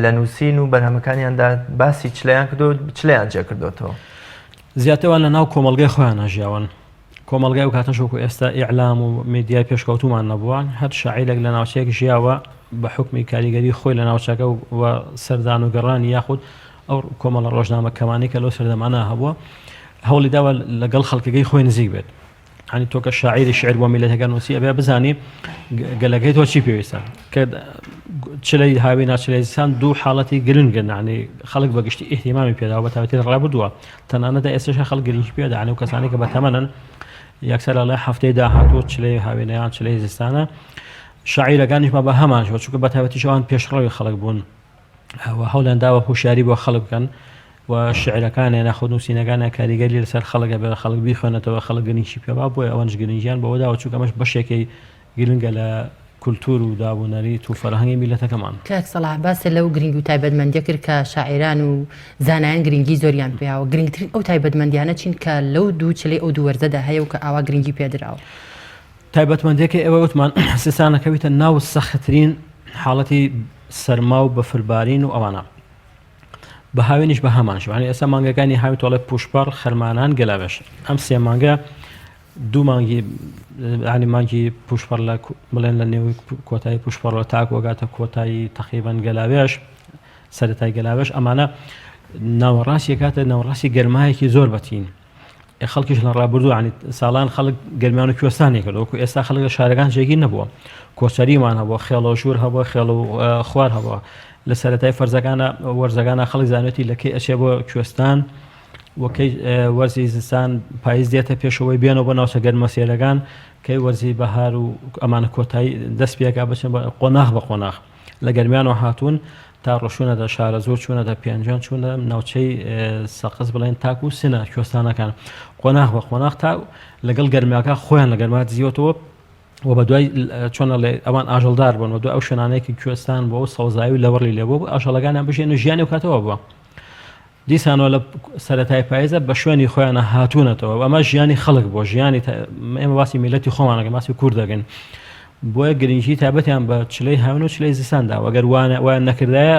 لە نووسین و بەرهەمەکانیاندا باسی چلەیان کردو چلەیان جێ کردوێتەوە. زیاتر ئەوان لە ناو کۆمەڵگای خۆیان ژیاون کۆمەڵگای و کاتەش وەکو ئێستا ئیعلام و میدیای پێشکەوتومان نەبووە هەر شاعیرێک لە ناوچەیەک ژیاوە بە حکمی کاریگەری خۆی لە ناوچەکە و سەردان و گەڕانی یاخود ئەو کۆمەڵە ڕۆژنامە کەمانەی کە لەو سەردەمانە هەبووە هەوڵی داوە لەگەڵ خەڵکەکەی خۆی نزیک بێت ینی تۆ کە شاعیری شعر بۆ میلەتەکە نووسی ئەبێ بزانی گەلەکەی تۆ چی پێویستە کە چلەی هاوی ناچلەی زستان دوو حاڵەتی گرنگن ینی خەڵک بە گشتی ئیهتیمامی پێداوە بە تایبەتی لە ڕابردووە تەنانەت ئێستاش خەڵک گرنگی پێدانە و کەسانی کە بە تەمەنن یەکسەر لە هەفتەی داهاتوو چلەی هاوینەیان چلەی زستانە شاعیرەکانیشمان بە هەمان شێوە چونکە بە تایبەتیش ئەوان پێشڕەوی خەڵک بوون و هەوڵیان داوە هۆشیاری بۆ خەڵک بکەن و شعرەکانیان یاخود نووسینەکانیان کاریگەری لەسەر خەڵک هەبێت خەڵک بیخوێنێتەوە خەڵک گرنگی پێ با بۆیە ئەوەنش گرنگیان بەوە داوە چونکە ئەمەش بەشێکی گرنگە لە کولتوور و داب و نەریت و فەرهەنگی میللەتەکەمان. کاک سەڵاح باست لەو گرنگی و تایبەتمەندیە کرد کە شاعیران و زانایان گرنگی زۆریان پێیاوە، گرنگترین ئەو تایبەتمەندیانە چین کە لەو دوو چلەی ئەو دوو وەرزەدا هەیە و کە ئاوا گرنگی پێدراوە؟ تایبەتمەندیەکەی ئێوە وتمان زستان ئەکەویتە ناو سەختترین حاڵەتی سەرما و بەفربارین و ئەوانە بە هاوینیش بە هەمان شوانی ئێستا مانگەکانی هاوی تۆڵێ پوشپەڕ خەرمانان گەلاوێش ئەم سێ مانگە دوو مانگی ینی مانگی پوشپەڕ لە بڵێن لە نێوی کۆتایی پوشپەڕەوە تاکوەگاتە کۆتایی تقریبان گەلاوێش سەتای گەلاوێش ئەمانە ناوەڕاستی کاتە ناوەڕاستی گەرمایەکی زۆر بەتین خەڵکیش لە ڕابردوو عنی ساڵان خەڵک گەرمیان و کوێستانی کرد وەکو ئێستا خەڵک لە شارەکان جێگیر نەبووە کۆچەریمان هەبووە خێڵۆ ژوور هەبووە خێڵ و خوار هەبووە لە سەرەتای فەرزەکانە وەرزەکانە خەڵک زانێتی لە کەی ئەچێ بۆ کوێستان وەکەی وەرزی زستان پاییز دێتە پێشەوەی بێنەوە بۆ ناوچە گەرمەسێرەکان کەی وەرزی بەهار و ئەمانە کۆتایی دەست پێکا بچن بە قۆناغ بە قۆناغ لە گەرمیانەوە هاتوون تا ڕۆشتوونەتە شارەزوور چوونەتە پێنجوێن چوونە ناوچەی سەقز بڵێن تاکو سنە کوێستانەکان قۆناغ بە قۆناغ تا لەگەڵ گەرمیاکە خۆیان لە گەرما دزیوەتەوە و بە دوای چۆن ئەوان ئاژەڵدار بوون و دوای ئەو شوێنانەیەکی کوێستان بۆ سەوزایی و لەوەڕی لێبوو ئاژەڵەکانیان بژێن و ژیانی و کاتەوە بووە دیسانەوە لە سەرەتای پایزە بە شوێنی خۆیانە هاتوونەتەوە ئەمە ژیانی خەڵک بۆ ژیانی ئێمە باسی میلەتی خۆمانەکە باسی کورد دەگەن بۆیە گرنگی تایبەتیان بە چلەی هاون و چلەی زستاندا وەگەر وانە وایان نەکردایە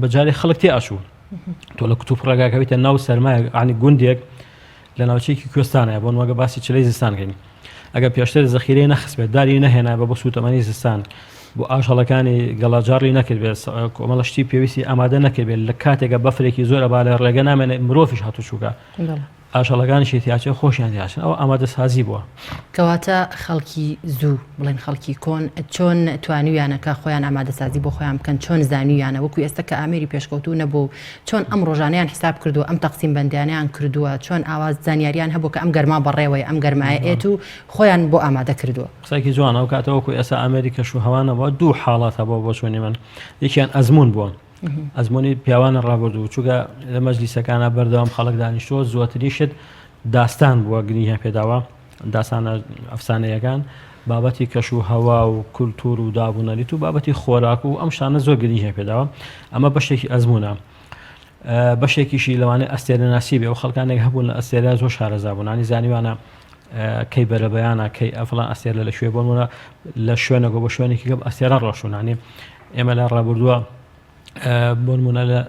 بەجارێ خەڵک تێ ئەچوو تۆ لە کتوپ ڕێگاکەویتە ناو سەرمایە عنی گوندێک لە ناوچەیەکی کوێستانە بۆن وەگە باسی چلەی زستان کەین ئەگەر پێشتر زەخیرەی نەخستبێت داری نەهێنا بە بۆ سووتەمەنی زستان بۆ ئاژەڵەکانی گەڵاجاڕی نەکردبێت کۆمەڵە شتی پێویستی ئامادە نەکردبێت لە کاتێکە بەفرێکی زۆر ئەبا لە ڕێگە نامێنێت مرۆڤیش هاتوچووکە ئاژەڵەکانیشی تیاچێ خۆشیان تیاچن ئەوە ئامادەسازی بووە. کەواتە خەڵکی زوو بڵێن خەڵکی کۆن چۆن توانیویانە کە خۆیان ئامادەسازی بۆ خۆیان بکەن چۆن زانیویانە وەکو ئێستا کە ئامێری پێشکەوتوو نەبوو چۆن ئەم ڕۆژانەیان حساب کردووە ئەم تەقسیم بەندیانەیان کردووە چۆن ئاوا زانیاریان هەبوو کە ئەم گەرما بەڕێوەیە ئەم گەرمایە ئێت و خۆیان بۆ ئامادە کردووە. قسەیەکی جوانە ئەو کاتە وەکو ئێستا ئامێری کەش و هەوا نەبووە دوو حاڵەت هەبووە بۆ چۆنی من یەکیان ئەزموون بووە ئەزمموی پیاوانە ڕابردوو چووکە لە مەجلیسەکانە بەردەوام خەڵک دانیشتووە زۆترین شت داستان بووە گرنگیان پێداوە داستانە ئەفسانەیەکان بابەتی کەش و هەوا و کولتور و داب و نەریت و بابەتی خۆراک و ئەم شتانە زۆر گرنگیان پێداوە ئەمە بەشێکی ئەزمونە بەشێکیشی لەوانەیە ئەستێرەناسی بێ و خەڵکانێک هەبوون لە ئەستێرە زۆر شارەزا بوون ینی زانیوانە. کەی بەرەبەیانە کەی ئەفڵان ئەستێرە لە کوێ بۆ نمونە لە شوێنەکە بۆ شوێنێکی کە ئەستێرە ڕۆشونانی ئێمە لە ڕابردووە بۆ نمونە لە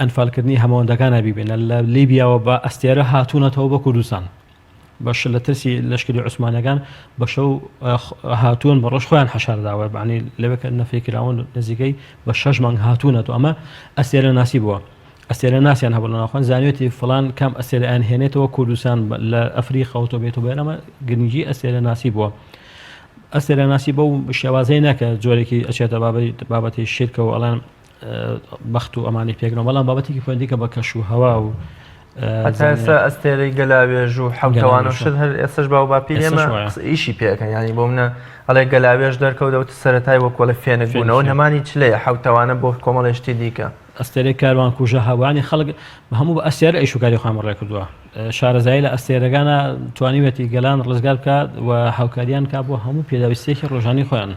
ئەنفالکردنی هەمەوەندەکانە بیبینە لە لیبیاوە بە ئەستێرە هاتوونەتەوە بە کوردستان بەش لە ترسی لەشکری عوسمانەکان بە شەو هاتوون بە ڕۆژ خۆیان حەشارداوە بەعنی لەوێکە نەفی کراون نزیکەی بە شەش مانگ هاتوونەتەوە ئەمە ئەستێرە ناسی بووە ئەستێرە ناسیان هەبوو لە ناوخۆن زانیوێتی فڵان کام ئەستێرەیان هێنێتەوە کوردستان لە ئەفریقا و تۆ بێتەوە بێن ئەمە گرنگی ئەستێرە ناسی بووە ئەستێرە ناسی بەو شێوازەی ناکە جۆرێکی ئەچێتە بابەتی شیرکەوە ئەڵێن بەخت و ئەمانی پێکنەوە بەڵام بابەتێکی پەیوەندیکە بە کەش و هەوا و هەتا ئێستا ئەستێرەی گەلاوێژ و حوتەوانە شت هەر ئێستش باو باپیر ئێمە ئیشی پێەکەن ینی بۆ منە ئەڵێ گەلاوێژ دەرکەوت سەرەتای وەکۆڵە فێنک بوونەوە نەمانی چلەیە حوتەوانە بۆ کۆمەڵێشتی دیکە. ئەستێرەی کاروان کوژە هەوانی خەڵک هەموو بە ئەستێرە ئیش و کاری خۆیان بەڕێ کردووە شارەزایی لە ئەستێرەکانە توانیوێتی گەلان ڕزگار بکات و هاوکاریان کا بۆ هەموو پێداویستیەکی ڕۆژانی خۆیان.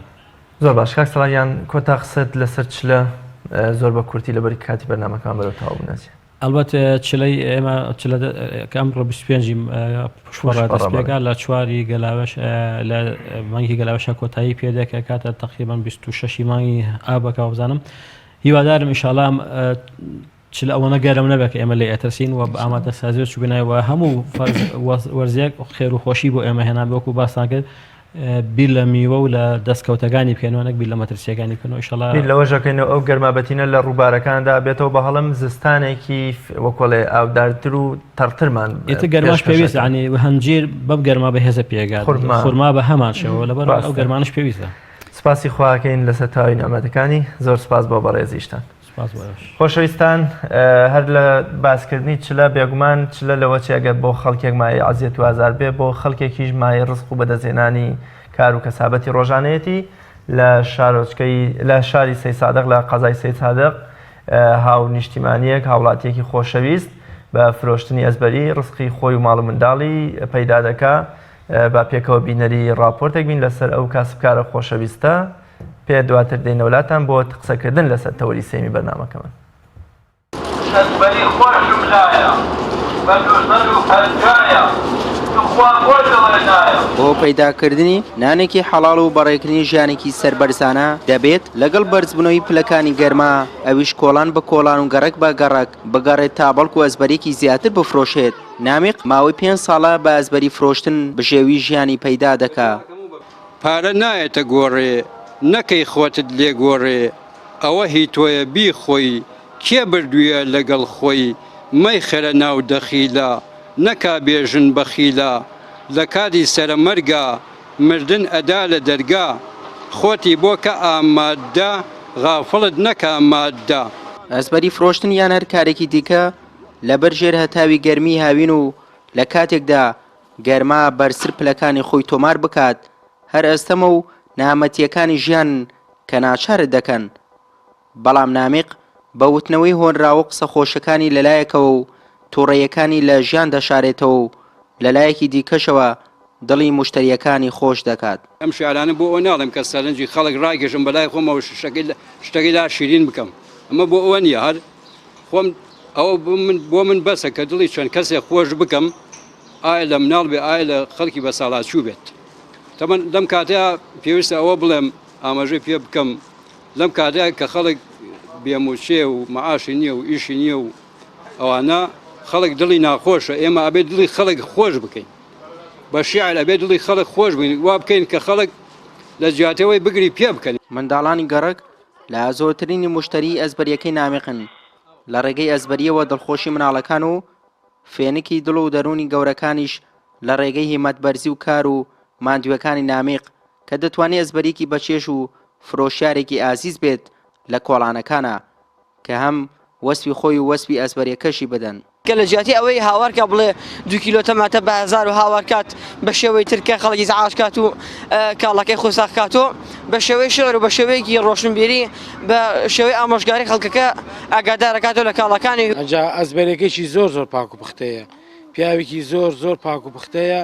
زۆر باش کاک سەڵاح گیان کۆتا قسەت لەسەر چلە زۆر بە کورتی لەبەر کاتی بەرنامەکان بەرەو تەواو بنەچێ. ئەڵبەت چلەی ئێمە چلە کە ئەمڕۆ 25 پشوەڕە دەست پێکا لە چواری گەلاوێژ لە مانگی گەلاوێژە کۆتایی پێدێ کە کاتە تقریبا 26 مانگی ئابەکە وابزانم هیوادارم ئیشاڵا چ لە ئەوەنە گەرم نەبێت کە ئێمە لێ ئەترسین و بە ئامادەسازی و چوبینای و هەموو وەرزێک خێر و خۆشی بۆ ئێمە هێنا وەکو باستان کرد بیر لە میوە و لە دەستکەوتەکانی بکەینەوە نەک بیر لە مەترسیەکانی بکەنەوە ئیشەڵا بیر لەوەش دەکەینەوە ئەو گەرما بەتینە لە ڕووبارەکاندا بێتەوە بە هەڵم زستانێکی وەکۆڵێ ئاودارتر و تەڕترمان ئێتر گەرماش پێویستە ینی هەنجیر بەم گەرما بەهێزە پێگات خورما بە هەمان شێوە لەبەر ئەو گەرمانش پێویستە. سپاسی خواکەین لەسەر تەواوی نیعمەتەکانی زۆر سپاس بۆ بەڕێزیشتان. خۆشەویستان هەر لە باسکردنی چلە بێگومان چلە لەوە چێ ئەگەر بۆ خەڵکێک مایەی عەزیەت و ئازار بێ بۆ خەڵکێکیش مایەی ڕزق و بەدەستهێنانی کار و کەسابەتی ڕۆژانەیەتی لە شارۆچکەی لە شاری سەیسادق لە قەزای سەیسادق هاو نیشتیمانیەک هاوڵاتیەکی خۆشەویست بە فرۆشتنی ئەزبەری ڕزقی خۆی و ماڵ و منداڵی پەیدا دەکا با پێکەوە بینەری ڕاپۆرتێک بین لەسەر ئەو کاسبکارە خۆشەویستە پێ دواتر دێینەوە لاتان بۆ قسەکردن لەسەر تەوەری سێیەمی بەرنامەکەمان. ئەزبەری خۆشم لایە بە دووسەد و پەنجایە توخوا بۆ دڵێ نایە. بۆ پەیداکردنی نانێکی حەڵاڵ و بەڕێکردنی ژیانێکی سەربەرزانە، دەبێت لەگەڵ بەرزبوونەوەی پلەکانی گەرما، ئەویش کۆڵان بە کۆڵان و گەڕەک بە گەڕەک بگەڕێت تا بەڵکو ئەزبەریەکی زیاتر بفرۆشێت. نامیق ماوەی پێنج ساڵە بە ئەزبەری فرۆشتن بژێوی ژیانی پەیدا دەکا. پارە نایەتە گۆڕێ نەکەی خۆتت لێ گۆڕێ ئەوە هی تۆیە بیخۆی کێ بردویە لەگەڵ خۆی مەیخەرە ناو دەخیلە نەکا بێژن بەخیلە لە کاتی سەرەمەرگا مردن ئەدا لە دەرگا خۆتی بۆ کە ئامادە غافڵت نەکا مادە. ئەزبەری فرۆشتن یان هەر کارێکی دیکە لەبەر ژێر هەتاوی گەرمی هاوین و لە کاتێکدا گەرما بەرزتر پلەکانی خۆی تۆمار بکات، هەر ئەستەمە و نەهامەتییەکانی ژیان کە ناچارت دەکەن. بەڵام نامیق بە وتنەوەی هۆنراوە و قسە خۆشەکانی لەلایەکەوە و توڕەیەکانی لە ژیان دەشارێتەوە و لەلایەکی دیکەشەوە دڵی موشتەرییەکانی خۆش دەکات. ئەم شیعرانە بۆ ئەوە ناڵێم کە سەرنجی خەڵک ڕاکێشم بەلای خۆمەوە شتەکەی لا شیرین بکەم، ئەمە بۆ ئەوە نییە، هەر خۆم ئەوە بۆ من بەسە کە دڵی چەند کەسێک خۆش بکەم، ئایا لە مناڵ بێ ئایا لە خەڵکی بەساڵاچوو بێت. تەمەن لەم کاتەیا پێویستە ئەوە بڵێم ئاماژەی پێ بکەم لەم کاتەیا کە خەڵک بێموچەیە و معاشی نییە و ئیشی نییە و ئەوانە خەڵک دڵی ناخۆشە ئێمە ئەبێ دڵی خەڵک خۆش بکەین بە شیعر ئەبێ دڵی خەڵک خۆش بین وا بکەین کە خەڵک لە جیاتەوەی بگری پێ بکەن. منداڵانی گەڕەک لە زۆرترینی موشتەریی ئەزبەرییەکەی نامیقن، لە ڕێگەی ئەزبەرییەوە دڵخۆشی مناڵەکان و فێنکی دڵ و دەروونی گەورەکانیش لە ڕێگەی هیمەتبەرزی و کار و ماندوویەکانی نامیق کە دەتوانێ ئەزبەریکی بەچێژ و فرۆشیارێکی ئازیز بێت لە کۆڵانەکانا کە هەم وەسفی خۆی و وەسفی ئەزبەریەکەشی بدەن. کە لە جیاتی ئەوەی هاوار کا بڵێ دوو کیلۆ تەماتە بە هەزار و هاوار کات بە شێوەی تر کە خەڵک ئیزعاج کات و کاڵاکەی خۆی ساغ کاتۆ بە شێوەی شعر و بە شێوەیەکی ڕۆشنبیری بە شێوەی ئامۆژگاری خەڵکەکە ئاگادارەکاتەوە لە کاڵاکانی. ئەجا ئەزبەرێکەیشی زۆر زۆر پاک و پوختەیە پیاوێکی زۆر زۆر پاک و پوختەیە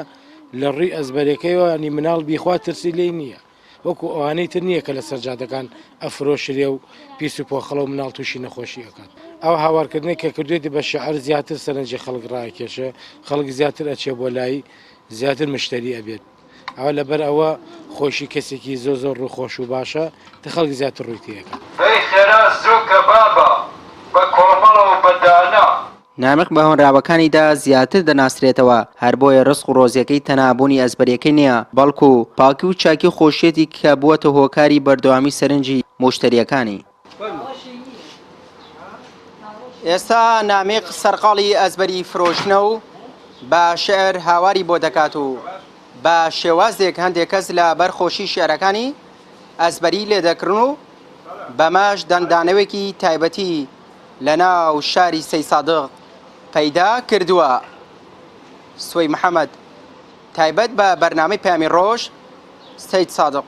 لە ڕووی ئەزبەرێکەیەوە ینی مناڵ بیخوا ترسی لێی نییە وەکو ئەوانەی تر نییە کە لەسەر جادەکان ئەفرۆشرێ و پیس و پۆخەڵە و مناڵ تووشی نەخۆشی ئەکات ئەو هاوارکردنەی کە کردوێتی بە شعر زیاتر سەرنجی خەڵک ڕاکێشێ خەڵک زیاتر ئەچێ بۆ لای. زیاتر مشتری ئەبێت ئەوە لەبەر ئەوە خۆشی کەسێکی زۆر زۆر ڕووخۆش و باشە تە خەڵک زیاتر ڕووی تێ ئەکا. دەی خێرا زوو کە بابە، بە کۆمەڵە و بە دانە. نامیق بە هۆنراوەکانیدا زیاتر دەناسرێتەوە، هەر بۆیە ڕزق و ڕۆزیەکەی تەنها بوونی ئەزبەریەکەی نییە، بەڵکو پاکی و چاکی و خۆشیەتی کە بووەتە هۆکاری بەردەوامی سەرنجی موشتەریەکانی. ئێستا نامیق سەرقاڵی ئەزبەری فرۆشتنە و بە شیعر هاواری بۆ دەکات و بە شێوازێک هەندێک کەس لە بەر خۆشی شیعرەکانی ئەزبەری لێ دەکڕن و بەمەش دەنگدانەوێکی تایبەتی لە ناو شاری سەیسادق پەیدا کردووە. سوەی محەمەد، تایبەت بە بەرنامەی پەیامی ڕۆژ، سەیدسادق.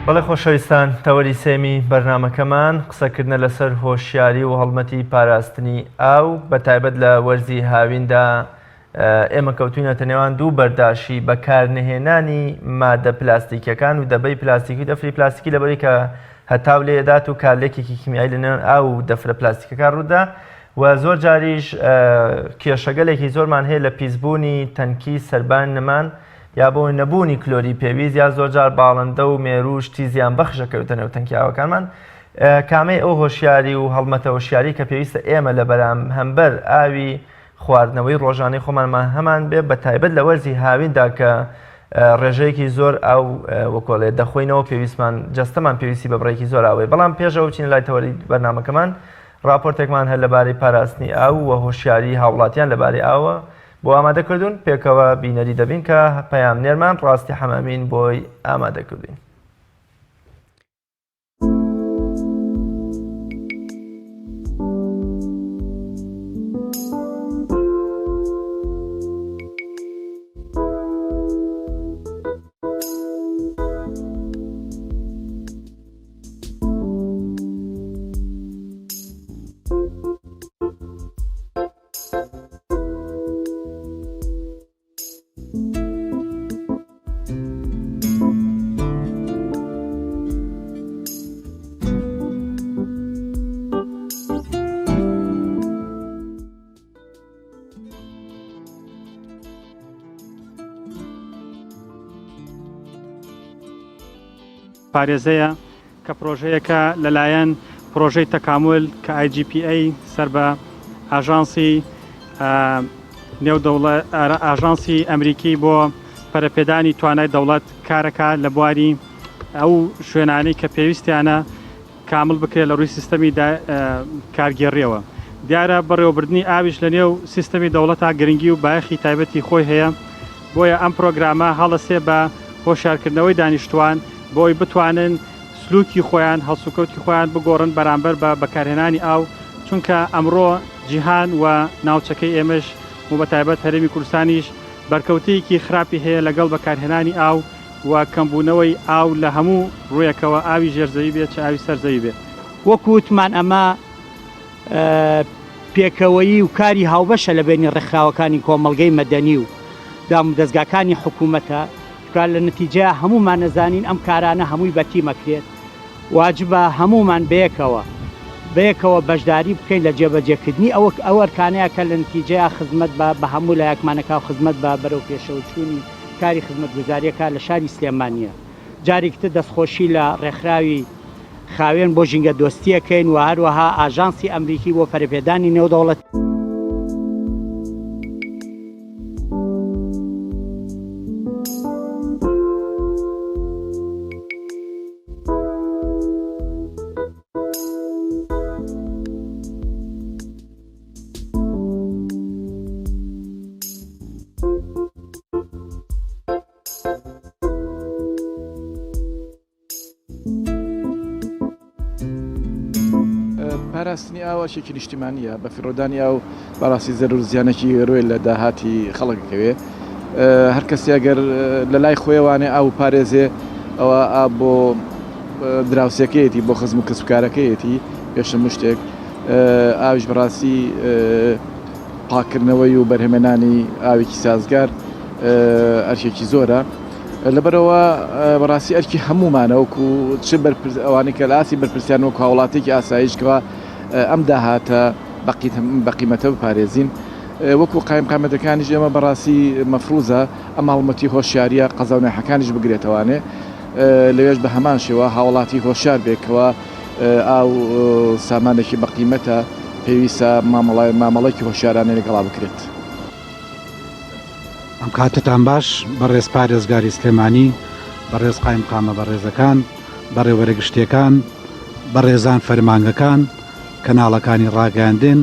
بەڵێ خۆشەویستان تەوەری سێمی بەرنمەکەمان قسەکردنە لەسەر هۆشیاری و هەڵمەتی پاراستنی ئاو بە تایبەت لە وەرزی هاویندا ئێمە کەوتوینەتە نێوان دوو بەرداشی بەکارنەهێنانی مادە پلاستیکیەکان و دەبەی پلاستیکی و دەفری پلاستیکی لەبەری کە هەتاو لێدات و کارلێکێکی کیمیایی لە نێوان ئاو و دەفرە پلاستیکەکان ڕوودا و زۆر جاریش کێشەگەلێکی زۆرمان هەیە لە پیسبوونی تەنکی سەربان نەمان یا بۆ نەبوونی کلۆری پێویست یا زۆرجار باڵندە و مێروو شتی زیان بەخش دەکەوێتە نێو تەنکی ئاوەکانمان کامەی ئەو هۆشیاری و هەڵمەتە هۆشیاری کە پێویستە ئێمە لە بەرام هەمبەر ئاوی خواردنەوەی ڕۆژانەی خۆمانمان هەمان بێ بە تایبەت لە وەرزی هاویندا کە ڕێژەیەکی زۆر ئاو وەکۆڵێ دەخۆینەوە پێویستمان جەستەمان پێویستی بە بڕێکی زۆر ئاوەیە بەڵام پێشەوە بچینە لای تەوەری بەرنامەکەمان راپۆرتێکمان هەر لەبارەی پاراستنی ئاو و هۆشیاری هاوڵاتیان لەبارەی ئاوە بۆ ئامادە کردوون پێکەوە بینەری دەبین کە پەیامنێرمان ڕاستی حەمامین بۆی ئامادە کردوین. پارێزەیە کە پرۆژەیەکە لەلایەن پرۆژەی تەکامل کە IGPA سەر بە ئاژانسی ئاژانسی ئەمریکی بۆ پەرەپێدانی توانای دەوڵەت کارەکە لە بواری ئەو شوێنانەی کە پێویستیانە کامل بکرێت لە ڕووی سیستەمی کارگێڕیەوە. دیارە بەڕێوەبردنی ئاویش لە نێو سیستەمی دەوڵەتا گرنگی و بایەخی تایبەتی خۆی هەیە، بۆیە ئەم پرۆگرامە هەڵەسێ بە هۆشیارکردنەوەی دانیشتووان بۆ ئەوەی بتوانن سلوکی خۆیان، هەڵسوکەوتی خۆیان بگۆڕن بەرامبەر بە بەکارهێنانی ئاو، چونکە ئەمڕۆ جیهان و ناوچەکەی ئێمەش و بەتایبەت هەرێمی کوردستانیش بەرکەوتەیەکی خراپی هەیە لەگەڵ بەکارهێنانی ئاو و کەمبوونەوەی ئاو لە هەموو ڕوویەکەوە ئاوی ژێر زەوی بێت چ ئاوی سەر زەوی بێت. وەکو وتمان ئەمە پێکەوەیی و کاری هاوبەشە لە بەینی ڕێکخراوەکانی کۆمەڵگەی مەدەنی و دامودەزگاکانی حکوومەتە، چونکە لە نەتیجەیا هەموومان ئەزانین ئەم کارانە هەمووی بە تیم ئەکرێت، واجبە هەموومان بەیەکەوە بەیەکەوە بەشداری بکەین لە جێبەجێکردنی ئەو ئەو ئەرکانەیا کە لە نەتیجەیا خزمەت بە بە هەموو لایەکمان ئەکا و خزمەت بە بەرەو پێشەوەچوونی کاری خزمەتگوزاریەکە لە شاری سلێمانییە. جارێکی تر دەستخۆشی لە ڕێکخراوی خاوێن بۆ ژینگە دۆستیەکەین و هەروەها ئاژانسی ئەمریکی بۆ پەرەپێدانی نێودەوڵەتی. پاراستنی ئاو ئەرکێکی نیشتیمانییە، بەفیڕۆدانی ئاو بەڕاستی زەرەر و زیانێکی گەورەی لە داهاتی خەڵک ئەکەوێ. هەر کەسێ ئەگەر لە لای خۆیەوانێ ئاو بپارێزێ ئەوە ئاو بۆ دراوسێکەیەتی، بۆ خزم و کەسوکارەکەیەتی پێش هەموو شتێک. ئاویش بەڕاستی پاککردنەوەی و بەرهەمێنانی ئاوێکی سازگار ئەرکێکی زۆرە. لەبەرئەوە بەڕاستی ئەرکی هەموومانە وەکو چ بەرپرس ئەوانەی کە لە ئاستی بەرپرسیان وەکو هاوڵاتیەکی ئاسایش کەوا ئەم داهاتە بە قیمەتە بپارێزین وەکو قایمقامەتەکانیش ئێمە بەڕاستی مەفروزە ئەم هەڵمەتی هۆشیاریە قەزا و ناحیەکانیش بگرێتەوانێ لەوێش بە هەمان شێوە هاوڵاتی هۆشیار بێ کەوا ئاو سامانێکی بە قیمەتە پێویستە مامەڵەیەکی هۆشیارانەی لەگەڵا بکرێت. ئەم کاتەتان باش بەڕێز پارێزگاری سلێمانی، بەڕێز قایمقامە بەڕێزەکان، بەڕێوبەرە گشتیەکان، بەڕێزان فەرمانگەکان، کەناڵەکانی ڕاگەیاندن،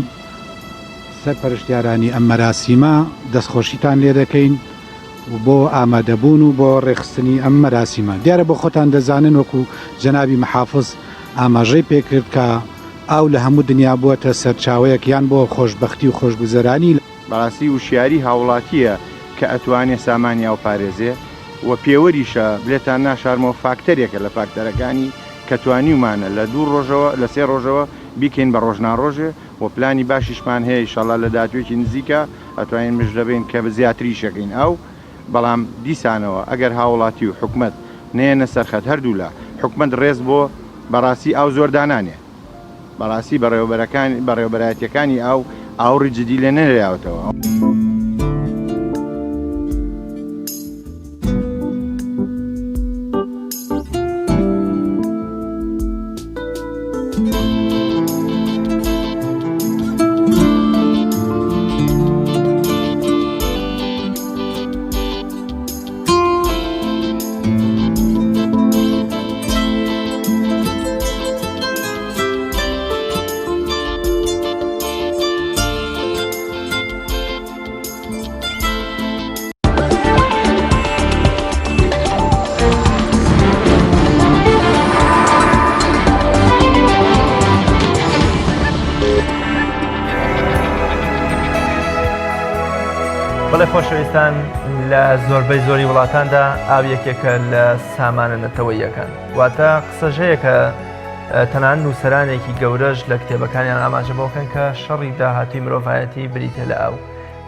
سەرپەرشتیارانی ئەم مەراسیمە دەستخۆشیتان لێدەکەین و بۆ ئامادەبوون و بۆ ڕێکخستنی ئەم مەراسیمە. دیارە بۆ خۆتان دەزانن وەکو جەنابی محافز ئاماژەی پێکرد کە ئاو لە هەموو دنیا بووەتە سەرچاوەیەک یان بۆ خۆشبەختی و خۆشگوزەرانی، بەڕاستی وشیاری هاوڵاتییە کە ئەتوانێ سامانی ئاو پارێزێ و پێوەریشە لێتان ناشارمەوە فاکتەرێکە لە فاکتەرەکانی کە توانیومانە لە دوو ڕۆژەوە لە سێ ڕۆژەوە بیکەین بە ڕۆژناڕۆژێ و پلانی باشیشمان هەیە ئیشەڵا لە داهاتوویەکی نزیکا ئەتوانین مژدە بەین کە زیاتریش ئەکەین ئاو بەڵام دیسانەوە ئەگەر هاوڵاتی و حکومەت نەیەنە سەر خەت هەردوولا حکومەت ڕێز بۆ بەڕاستی ئاو زۆر دانانێ بەڕاستی بەڕێوەبەرەکان بەڕێوەبەرایەتیەکانی ئاو ئاوڕی جدی لێ نەنراوەتەوە. بەڵێ خۆشەویستان لە زۆربەی زۆری وڵاتاندا ئاو یەکێکە لە سامانە نەتەوەیەکان واتە قسەش هەیە کە تەنانەت نووسەرانێکی گەورەش لە کتێبەکانیان ئاماژە بۆکەن کە شەڕی داهاتوی مرۆڤایەتی بریتە لە ئاو.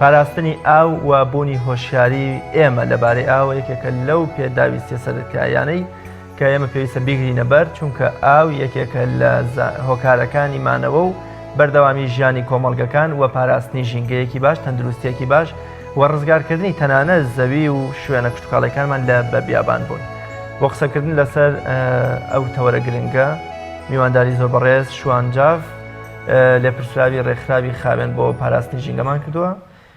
پاراستنی ئاو و بوونی هۆشیاری ئێمە لەبارەی ئاوە یەکێکە لەو پێداویستیە سەرەتاییانەی کە ئێمە پێویستە بیگرینە بەر چونکە ئاو یەکێکە لە هۆکارەکانی مانەوە و بەردەوامی ژیانی کۆمەڵگەکان و پاراستنی ژینگەیەکی باش تەندروستیەکی باش و ڕزگارکردنی تەنانەت زەوی و شوێنە کشتوکاڵیەکانمان لە بە بیابان بوون. بۆ قسەکردن لەسەر ئەو تەوەرە گرنگە میوانداری زۆر بەڕێز شوان جاف لێپرسراوی ڕێکخراوی خاوێن بۆ پاراستنی ژینگەمان کردووە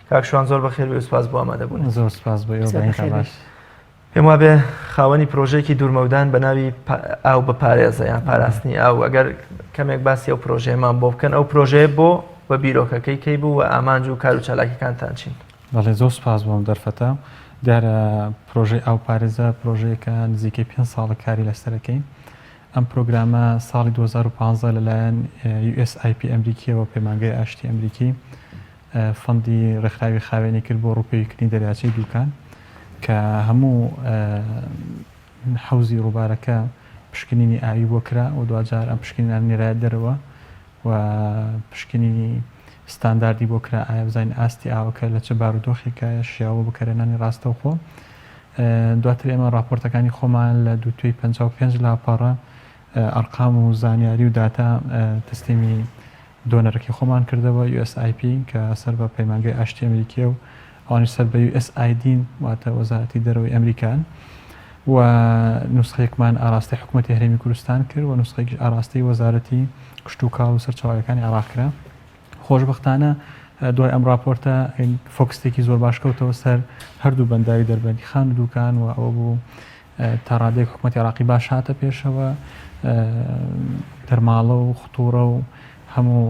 کاک شوان زۆر بەخێر بێ سپاس بۆ ئامادەبوون زۆر سپاس بۆ ئێوە باش. پێم وابێ خاوەنی پرۆژەیەکی دوورمەودان بە ناوی ئاو بپارێزە یان پاراستنی ئاو ئەگەر کەمێک باسی ئەو پرۆژەیەمان بۆ بکەن ئەو پرۆژەیە بۆ و بیرۆکەکەی کەی بوو و ئامانج و کار و چالاکیەکانتان چین؟ بەڵێ زۆر سوپاس بۆ ئەم دەرفەتە. دیارە پرۆژەی ئاو پارێزە پرۆژەیەکە نزیکەی پێنج ساڵە کاری لەسەر ئەکەین. ئەم پرۆگرامە ساڵی 2015 لەلایەن USIP ئەمریکیەوە پەیمانگای ئاشتی ئەمریکی fund ی ڕێکخراوی خاوێنی کرد بۆ ڕووپێویکردنی دەریاچەی دووکان کە هەموو حەوزی ڕووبارەکە پشکنینی ئاوی بۆ کرا و دواجار ئەم پشکنینانە نێرایە دەرەوە و پشکنینی ستانداردی بۆ کرا ئایا بزانین ئاستی ئاوەکە لە چ بارودۆخێکایە شیاوە بۆ بەکارهێنانی ڕاستەوخۆ. دواتر ئێمە ڕاپۆرتەکانی خۆمان لە دووتوێی 55 لاپەڕە ئەرقام و زانیاری و داتا تەسلیمی donor ەکەی خۆمان کردەوە، USIP، کە سەر بە پەیمانگای ئاشتی ئەمریکییە و ئەوانیش سەر بە USAID ن، واتە وەزارەتی دەرەوەی ئەمریکان، و نوسخەیەکمان ئاراستەی حکومەتی هەرێمی کوردستان کرد و نوسخەیەکیش ئاراستەی وەزارەتی کشتوکاڵ و سەرچاوەکانی عێراق کرا. خۆشبەختانە دوای ئەم ڕاپۆرتە focus ێکی زۆر باش کەوتەوە سەر هەردوو بەنداوی دەربەندیخان و دوکان و ئەوە بوو تا ڕادەیەک حکومەتی عێراقی باش هاتە پێشەوە، دەرماڵە و خطوڕە و هەموو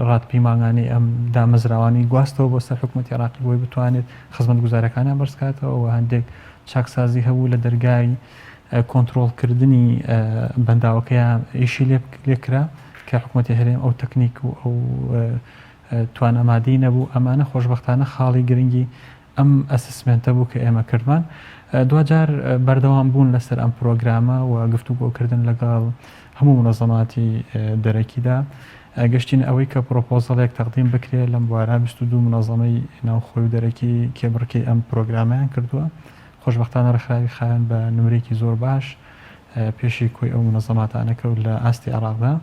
ڕاتپیمانانی ئەم دامەزراوانی گواستەوە بۆ سەر حکومەتی عێراقی بۆی بتوانێت خزمەتگوزارەکانیان بەرزکاتەوە و هەندێک چاکسازی هەبوو لە دەرگای کۆنترۆڵکردنی بەنداوەکەیان ئیشی لێکرا کە حکومەتی هەرێم ئەو تەکنیک و ئەو توانا مادی نەبوو ئەمانە خۆشبەختانە خاڵی گرنگی ئەم assessment ە بوو کە ئێمە کردمان. دواجار بەردەوام بوون لەسەر ئەم پرۆگرامە و گفتوگۆکردن لەگەڵ هەموو مونەزەماتی دەرەکیدا گەشتینە ئەوەی کە proposal ێک تەقدیم بکرێت لەم بوارە 22 مونەزەمەی ناوخۆی و دەرەکی کێبڕکێی ئەم پرۆگرامەیان کردووە. خۆشبەختانە ڕێکخراوی خاوێن بە نمرەیەکی زۆر باش پێشی کۆی ئەو مونەزەماتانە کەوت لە ئاستی عێراقدا.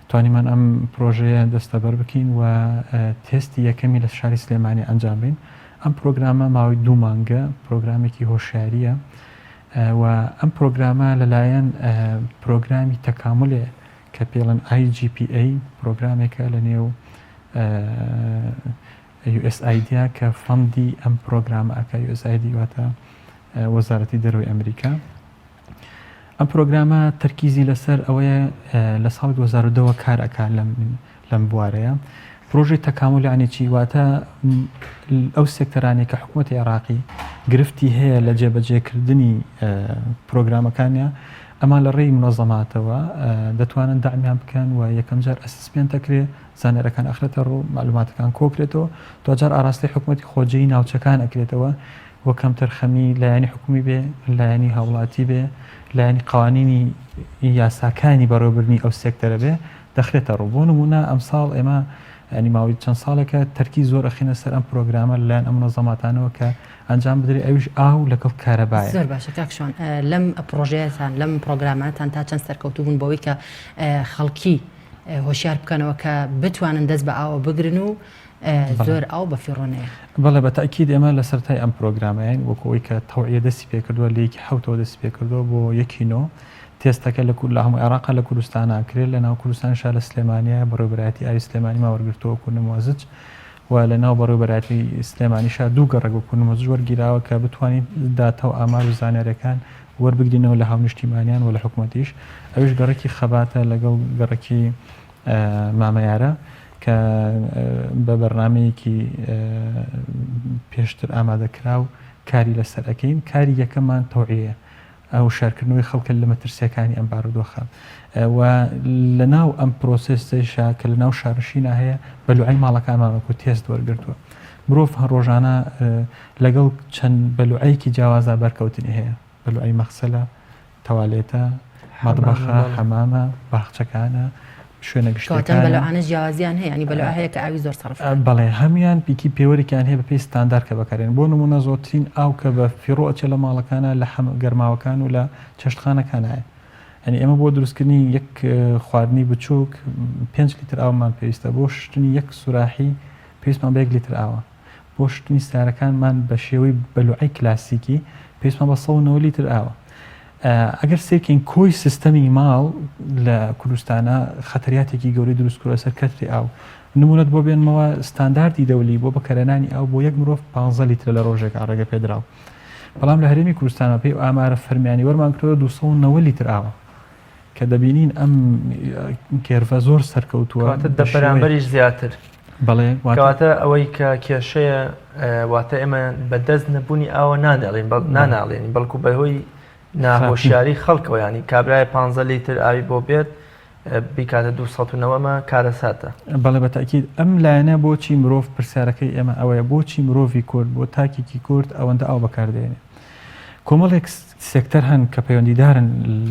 توانیمان ئەم پرۆژەیە دەستەبەر بکەین و تێستی یەکەمی لە شاری سلێمانی ئەنجام بین. ئەم پرۆگرامە ماوەی دوو مانگە، پرۆگرامێکی هۆشیارییە و ئەم پرۆگرامە لەلایەن پرۆگرامی تەکامولێ کە پێڵێن IGPA پرۆگرامێکە لە نێو USAID کە fund ی ئەم پرۆگرامە ئەکا USAID واتە وەزارەتی دەرەوەی ئەمریکا. ئەم پرۆگرامە تەرکیزی لەسەر ئەوەیە لە ساڵی 2010 وە کار ئەکا لەم لەم بوارەیە. پرۆژەی تەکامول یعنی چی؟ واتە ئەو سێکتەرانەی کە حکوومەتی عێراقی گرفتی هەیە لە جێبەجێکردنی پرۆگرامەکانیا ئەمان لە ڕێی منەزەماتەوە دەتوانن دەعمیان بکەن و یەکەمجار assessment ئەکرێ زانیارەکان ئەخرێتە ڕوو مەعلوماتەکان کۆکرێتەوە دواجار ئاراستەی حکوومەتی خۆجێی ناوچەکان ئەکرێتەوە و کەمتەرخەمی لایەنی حکومی بێ، لایەنی هاوڵاتی بێ، لایەنی قوانینی یاساکانی بەڕێوەبردنی ئەو سێکتەرە بێ، دەخرێتە ڕوو. بۆ نموونە ئەمساڵ ئێمە یانی ماوەی چەند ساڵێکە تەرکیز زۆر ئەخەینە سەر ئەم پرۆگرامە لەلایەن ئەم مونەزەماتانەوە کە ئەنجام بدرێ ئەویش ئاو لەگەڵ کارەبایە. زۆر باشە کاک شوان لەم پڕۆژەیەتان لەم پڕۆگرامانەتان تا چەند سەرکەوتوو بوون بەوەی کە خەڵکی هۆشیار بکەنەوە کە بتوانن دەست بە ئاوە بگرن و زۆر ئاو بەفیڕۆ نەیە. بەڵێ بە تەئکید ئێمە لە سەرەتای ئەم پرۆگرامەین وەکو ئەوەی کە تەوعیە دەستی پێکردووە لە یەکی حەوتەوە دەستی پێکردووە بۆ یەکی نۆ تێستەکە لە لە هەموو عێراقا لە کوردستان ئەکرێت لە ناو کوردستانیشا لە سلێمانیە بەڕێوەبەرایەتی ئاوی سلێمانیمان وەرگرتووە وەکو نموزج و لە ناو بەڕێوەبەرایەتی سلێمانیشا دوو گەڕەک وەکو نموزج وەرگیراوە کە بتوانین داتا و ئامار و زانیاریەکان وەربگرینەوە لە هاونیشتیمانیان و لە حکومەتیش ئەویش گەڕەکی خەباتە لەگەڵ گەڕەکی مامەیارە کە بە بەرنامەیەکی پێشتر ئامادەکراو کاری لەسەر ئەکەین کاری یەکەممان تەوعیەیە هۆشیارکردنەوەی خەڵکە لە مەترسیەکانی ئەم بارودۆخە و لە ناو ئەم پرۆسێسەیشا کە لە ناو شارنشینا هەیە بەلوعەی ماڵەکانمان وەکو تێست وەرگرتووە مرۆڤ هەر ڕۆژانە لەگەڵ چەند بەلوعەیەکی جیاوازدا بەرکەوتنی هەیە بەلوعەی مەخسەلە تەوالێتە، مەتبەخە، حەمامە، باخچەکانە، شوێنە کەواتە ئەم گشتیەکانە. بەلوعانە جیاوازیان هەیە یانی بەلوعە هەیە کە ئاوی زۆر سەرف کات. بەڵێ هەموویان پیکی پێوەرێکیان هەیە بەپێی ستاندار کە بەکارێن بۆ نموونە زۆرترین ئاو کە بە فیڕۆ ئەچێ لە ماڵەکانە لە حەم گەرماوەکان و لە چێشتخانەکانایە یانی ئێمە بۆ دروستکردنی یەک خواردنی بچووک پێنج لیتر ئاومان پێویستە بۆ شتنی یەک سوراحی پێویستمان بە یەک لیتر ئاوە بۆ شتنی سیارەکانمان بە شێوەی بەلوعەی کلاسیکی پێویستمان بە 190 لیتر ئاوە. ئەگەر سەیرکەین کۆی سیستەمی ماڵ لە کوردستانە خەتەریاتێکی گەورەی دروست کردوە سەر کەتری ئاو. نمونەت بۆ بێنمەوە ستانداردی دەولی بۆ بەکارهێنانی ئاو بۆ یەک مرۆڤ 15 لیترە لە ڕۆژێکا ڕێگە پێدراو. بەڵام لە هەرێمی کوردستانە پێی ئامارە فەرمیانی وەرمان کردوە 290 لیتر ئاوە. کە دەبینین ئەم curve ە زۆر سەرکەوتووە کەواتە دە بەرامبەریش زیاتر. بەڵێ واتە کەواتە ئەوەی کە کێشەیە واتە ئێمە بە دەست نەبوونی ئاوە نادەڵین بەڵ ناناڵێنین بەڵکو بەهۆی ناهۆشیاری خەڵکەوە ینی کابرای 15 لیتر ئاوی بۆ بێت بیکاتە 290 ئەمە کارەساتە. بەڵێ بە تەئکید ئەم لایەنە بۆچی مرۆڤ پرسیارەکەی ئێمە ئەوەیە بۆچی مرۆڤی کورد بۆ تاکێکی کورد ئەوەندە ئاو بەکاردێنێ کۆمەڵێک سێکتەر هەن کە پەیوەندیدارن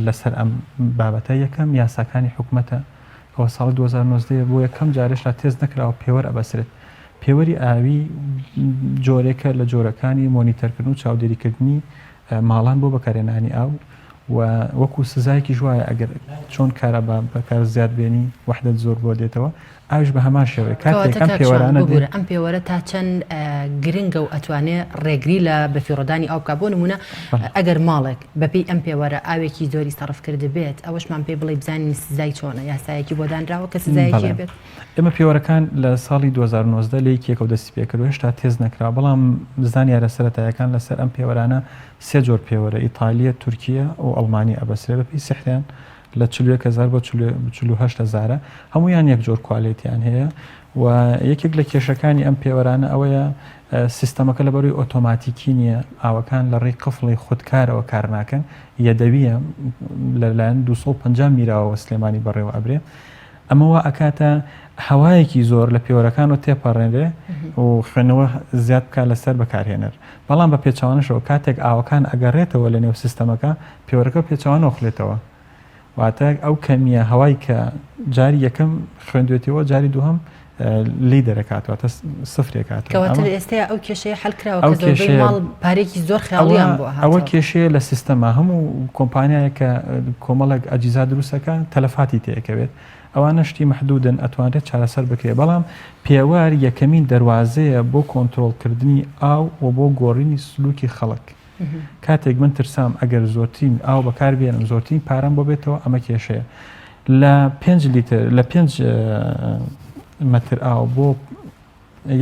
لەسەر ئەم بابەتە، یەکەم یاساکانی حکومەتە کەوا ساڵی 2019 بۆ یەکەم جار هێشتا تێست نەکراوە پێوەر ئەبەسرێت. پێوەری ئاوی جۆرێکە لە جۆرەکانی مۆنیتەرکردن و چاودێریکردنی ماڵان بۆ بەکارهێنانی ئاو و وەکو سزایەکیش وایە ئەگەر چۆن کارەبا بەکار زیاد بێنی وەحدەت زۆر بۆ دێتەوە ئاویش بە هەمان شێوەیە کاتێک کاتێک ئەم کاک شوان پێوەرانە دێن. ببورە ئەم پێوەرە تا چەند گرنگە و ئەتوانێ ڕێگری لە بەفیڕۆدانی ئاو بکات بۆ نمونە بەڵێ. ئەگەر ماڵێک بەپێی ئەم پێوەرە ئاوێکی زۆری سەرف کردبێت ئەوەشمان پێ بڵێی بزانین سزای چۆنە یاسایەکی بۆ دانراوە کە سزایەکی بەڵێ هەبێت؟ ئێمە پێوەرەکان لە ساڵی 2019 لە یەکێکەوە دەستی پێکرد و هێشتا تێست نەکراوە بەڵام زانیارە سەرەتایەکان لەسەر ئەم پێوەرانە سێ جۆر پێوەرە ئیتالیە، تورکیە و ئەڵمانی ئەبەسرێ بەپێی سحریان لە 41 هەزار بۆ 48 هەزارە هەموویان یەک جۆر کوالێتیان هەیە و یەکێک لە کێشەکانی ئەم پێوەرانە ئەوەیە سیستەمەکە لە بەروی ئۆتۆماتیکی نییە ئاوەکان لە ڕێی قفڵی خودکارەوە کار ناکەن یەدەویە لەلایەن 250 میراوەوە سلێمانی بەڕێوە ئەبرێ ئەمە وا ئەکاتە هەوایەکی زۆر لە پێوەرەکانەوە تێپەڕێنرێ و خوێندنەوە زیاد بکات لەسەر بەکارهێنەر بەڵام بە پێچەوانەشەوە کاتێک ئاوەکان ئەگەڕێتەوە لە نێو سیستەمەکە پێوەرەکە پێچەوانەوە خولێتەوە واتە ئەو کەمیە هەوای کە جاری یەکەم خوێندوێتەوە جاری دووهەم لێی دەرەکات واتە سفرێکات. کەواتە لە ئێستەیا ئەو کێشەیە حەل کراوە کە زۆربەی ماڵ پارێکی زۆر خەیاڵیان بۆ هاتەوە. ئەوە کێشەیە لە سیستەما هەموو کۆمپانیایەک کە کۆمەڵێک ئەجیزا دروستەکە تەلەفاتی تێکەوێت ئەوانە شتی مەحدودن ئەتوانرێت چارەسەر بکرێت بەڵام پێوەر یەکەمین دەروازەیە بۆ کۆنترۆڵکردنی ئاو و بۆ گۆڕینی سلوکی خەڵک. کاتێک من ترسام ئەگەر زۆرترین ئاو بەکار بێنم زۆرترین پارەم بۆ بێتەوە ئەمە کێشەیە لە پێنج لیتر لە پێنج مەتر ئاو بۆ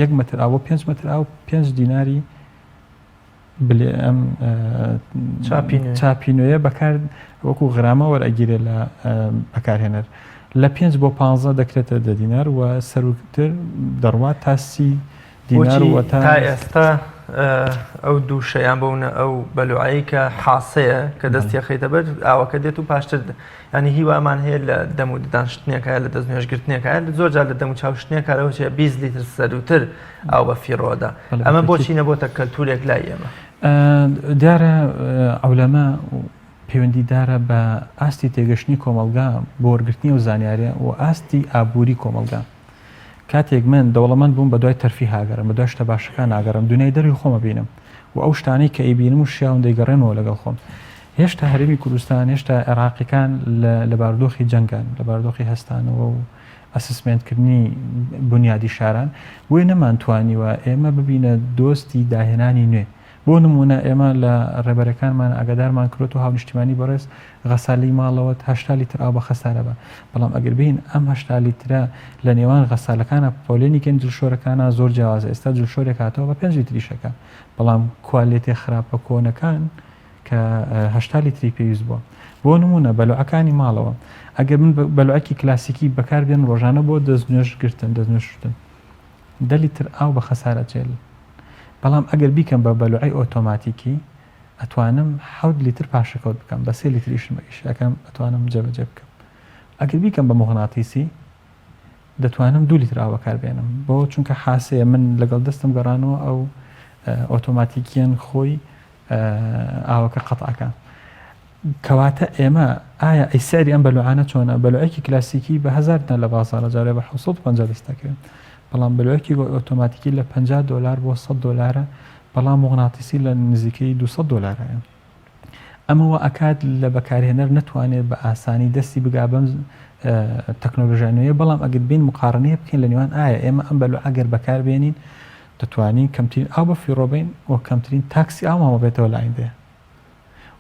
یەک مەتر ئاو بۆ پێنج مەتر ئاو پێنج دیناری بلێ ئەم چاپی نوێیە بەکار وەکو غرامە وەرئەگیرێ لە بەکارهێنەر لە پێنج بۆ پانزە دەکرێتە دە دینار و سەروتر دەڕوات تا سی دینار و تا ئێستا ئەو دووشە یان بەونە ئەو بەلوعەی کە حاسەیە کە دەستی خەیتە بەر ئاوەکە دێت و پاشتر ینی هیوامان هەیە لە دەم و ددان شتنێکە لە دەست نوێژگرتنێکە زۆر جار لە دەم و چاو شتنێکارەوە چێ 20 لیتر سەروتر ئاو بە فیڕۆدا ئەمە بۆچی نەبۆتە کەلتورێک لای ئێمە؟ دیارە عولەما پەیوەندیدارە بە ئاستی تێگەشتنی کۆمەڵگا بۆ وەرگرتنی ئەو زانیاریە و ئاستی ئابووری کۆمەڵگا. کاتێک من دەوڵەمەند بووم بەدوای تەرفیه ئەگەڕێم، بەدوای شتە باشەکان ئەگەڕێم، دونیای دەروی خۆم ئەبینم و ئەو شتانەی کە ئەیبینم و شیاون دەیگەڕێنمەوە لەگەڵ خۆم. هێشتا هەرێمی کوردستان، هێشتا عێراقیەکان لە بارودۆخی جەنگان، لە بارودۆخی هەستانەوە و ئەسسمێنتکردنی بونیادی شاران، بۆیە نەمانتوانیوە ئێمە ببینە دۆستی داهێنانی نوێ. بۆ نموونە ئێمە لە ڕێبەرەکانمان ئاگادارمان کرۆتەوە هاونیشتیمانی بەڕێز غەسالەی ماڵەوەت 80 لیتر ئاو بە خەسارە بە، بەڵام ئەگەر بێین ئەم 80 لیترە لە نێوان غەسالەکانا پۆلێنی کەین جلشۆرەکانا زۆر جیاوازە ئێستا جلشۆرێک هاتەوە بە پێنج لیتریش ئەکا بەڵام کوالێتێ خراپە کۆنەکان کە 80 لیتری پێویست بووە. بۆ نموونە بەلوعەکانی ماڵەوە ئەگەر من بەلوعەکی کلاسیکی بەکار بێنم ڕۆژانە بۆ دەستنوێژ گرتن دەستنوێژ شتن دە لیتر ئاو بە خەسار ئەچێ بەڵام ئەگەر بیکەم بە بەلوعەی ئۆتۆماتیکی ئەتوانم حەوت لیتر پاشەکەوت بکەم بە سێ لیتر ئیشم ئیشەکەم ئەتوانم جێبەجێ بکەم ئەگەر بیکەم بە موغناتیسی دەتوانم دوو لیتر ئاو بەکار بێنم بۆ چونکە حاسەیە من لەگەڵ دەستم گەڕانەوە ئەو ئۆتۆماتیکیەن خۆی ئاوەکە قەتعەکە کەواتە ئێمە ئایا ئەی سعری ئەم بەلوعانە چۆنە بەلوعێکی کلاسیکی بە هەزار دینار لە بازاڕە جارێ بە 750 دەست دەکەوێت بەڵام بەلوعێکی ئۆتۆماتیکی لە 50 دۆلار بۆ 100 دۆلارە بەڵام موغناتیسی لە نزیکەی 200 دۆلارە ئەمە وا ئەکات لە بەکارهێنەر نەتوانێت بە ئاسانی دەستی بگا بەم تەکنۆلۆژیا نوێیە بەڵام ئەگەر بین مقارنەیە بکەین لە نێوان ئایا ئێمە ئەم بەلوعە گەر بەکار بێنین دەتوانین کەمترین ئاو بە فیڕۆ بین و کەمترین تاکسی ئاومان بێتەوە لە ئایندەیە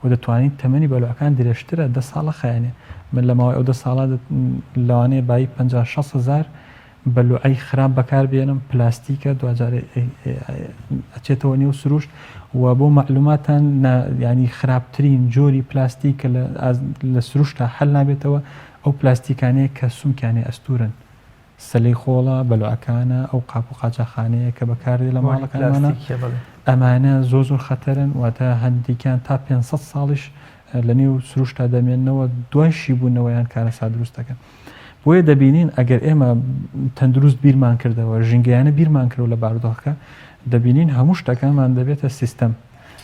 و دەتوانین تەمەنی بەلوعەکان درێژترە دە ساڵە خایەنێ من لە ماوەی ئەو دە ساڵە لەوانەیە بایی 50 60 هەزار بەلوعەی خراپ بەکار بێنم پلاستیکە دواجار ئەچێتەوە نێو سروشت و بۆ مەعلوماتان ینی خراپترین جۆری پلاستیک کە لە سروشتا حل نابێتەوە ئەو پلاستیکانەیە کە سمکیانێ ئەستورن سەلەی خۆڵە، بەلوعەکانە، ئەو قاپ و قاچاخانەیە کە بەکاردێ لە ماڵەکانمانا، ئەمانە زۆر زۆر خەتەرن، واتە هەندێکیان تا 500 ساڵیش لە نێو سروشتا دەمێننەوە، دوای شیبوونەوەیان کارەسات دروست دەکەن. بۆیە دەبینین ئەگەر ئێمە تەندروست بیرمان کردەوە، ژینگەیانە بیرمان کردەوە لە بارودۆخەکە، دەبینین هەموو شتەکانمان دەبێتە سیستەم.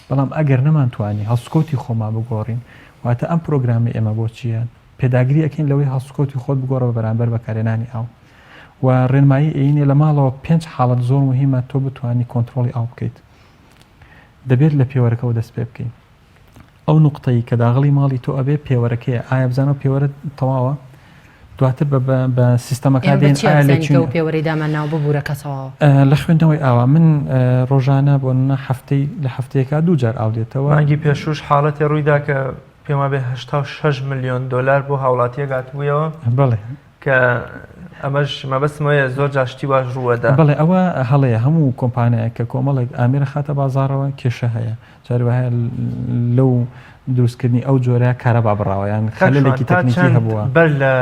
بەڵام ئەگەر نەمانتوانی هەڵسوکەوتی خۆمان بگۆڕین، واتە ئەم پرۆگرامەی ئێمە بۆ چییە؟ پێداگری ئەکەین لەوەی هەڵسوکەوتی خۆت بگۆڕە بە بەرامبەر بەکارهێنانی ئاو و ڕێنمایی ئەینێ لە ماڵەوە پێنج حاڵەت زۆر مهمە تۆ بتوانی کۆنترۆڵی ئاو بکەیت دەبێت لە پێوەرەکەوە دەست پێ بکەین ئەو نوقتەی کە داغڵی ماڵی تۆ ئەبێ پێوەرەکەیە ئایا بزانەوە پێوەرە تەواوە دواتر بە سیستەمەکە دێن ئایا لە چین پێوەری دامان ناو ببوورە کە تەواوە لە خوێندنەوەی ئاوا من ڕۆژانە بۆ هەفتەی لە هەفتەیەکە دوو جار ئاو دێتەوە مانگی پێشوش حاڵەتێ ڕوویدا کە پێم وابێ 86 ملیۆن دۆلار بۆ هاوڵاتیەک هاتبوویەوە بەڵێ کە ئەمەش مەبەستمەوەیە زۆر جار شتی واش ڕووەدا بەڵێ ئەوە هەڵەیە هەموو کۆمپانیایەک کە کۆمەڵێک ئامێرە خاتە بازاڕەوە کێشە هەیە جاری وایە لەو دروستکردنی ئەو جۆرە کارەبا بڕاوە یان خەلەلێکی تەکنیکی هەبووە بەر لە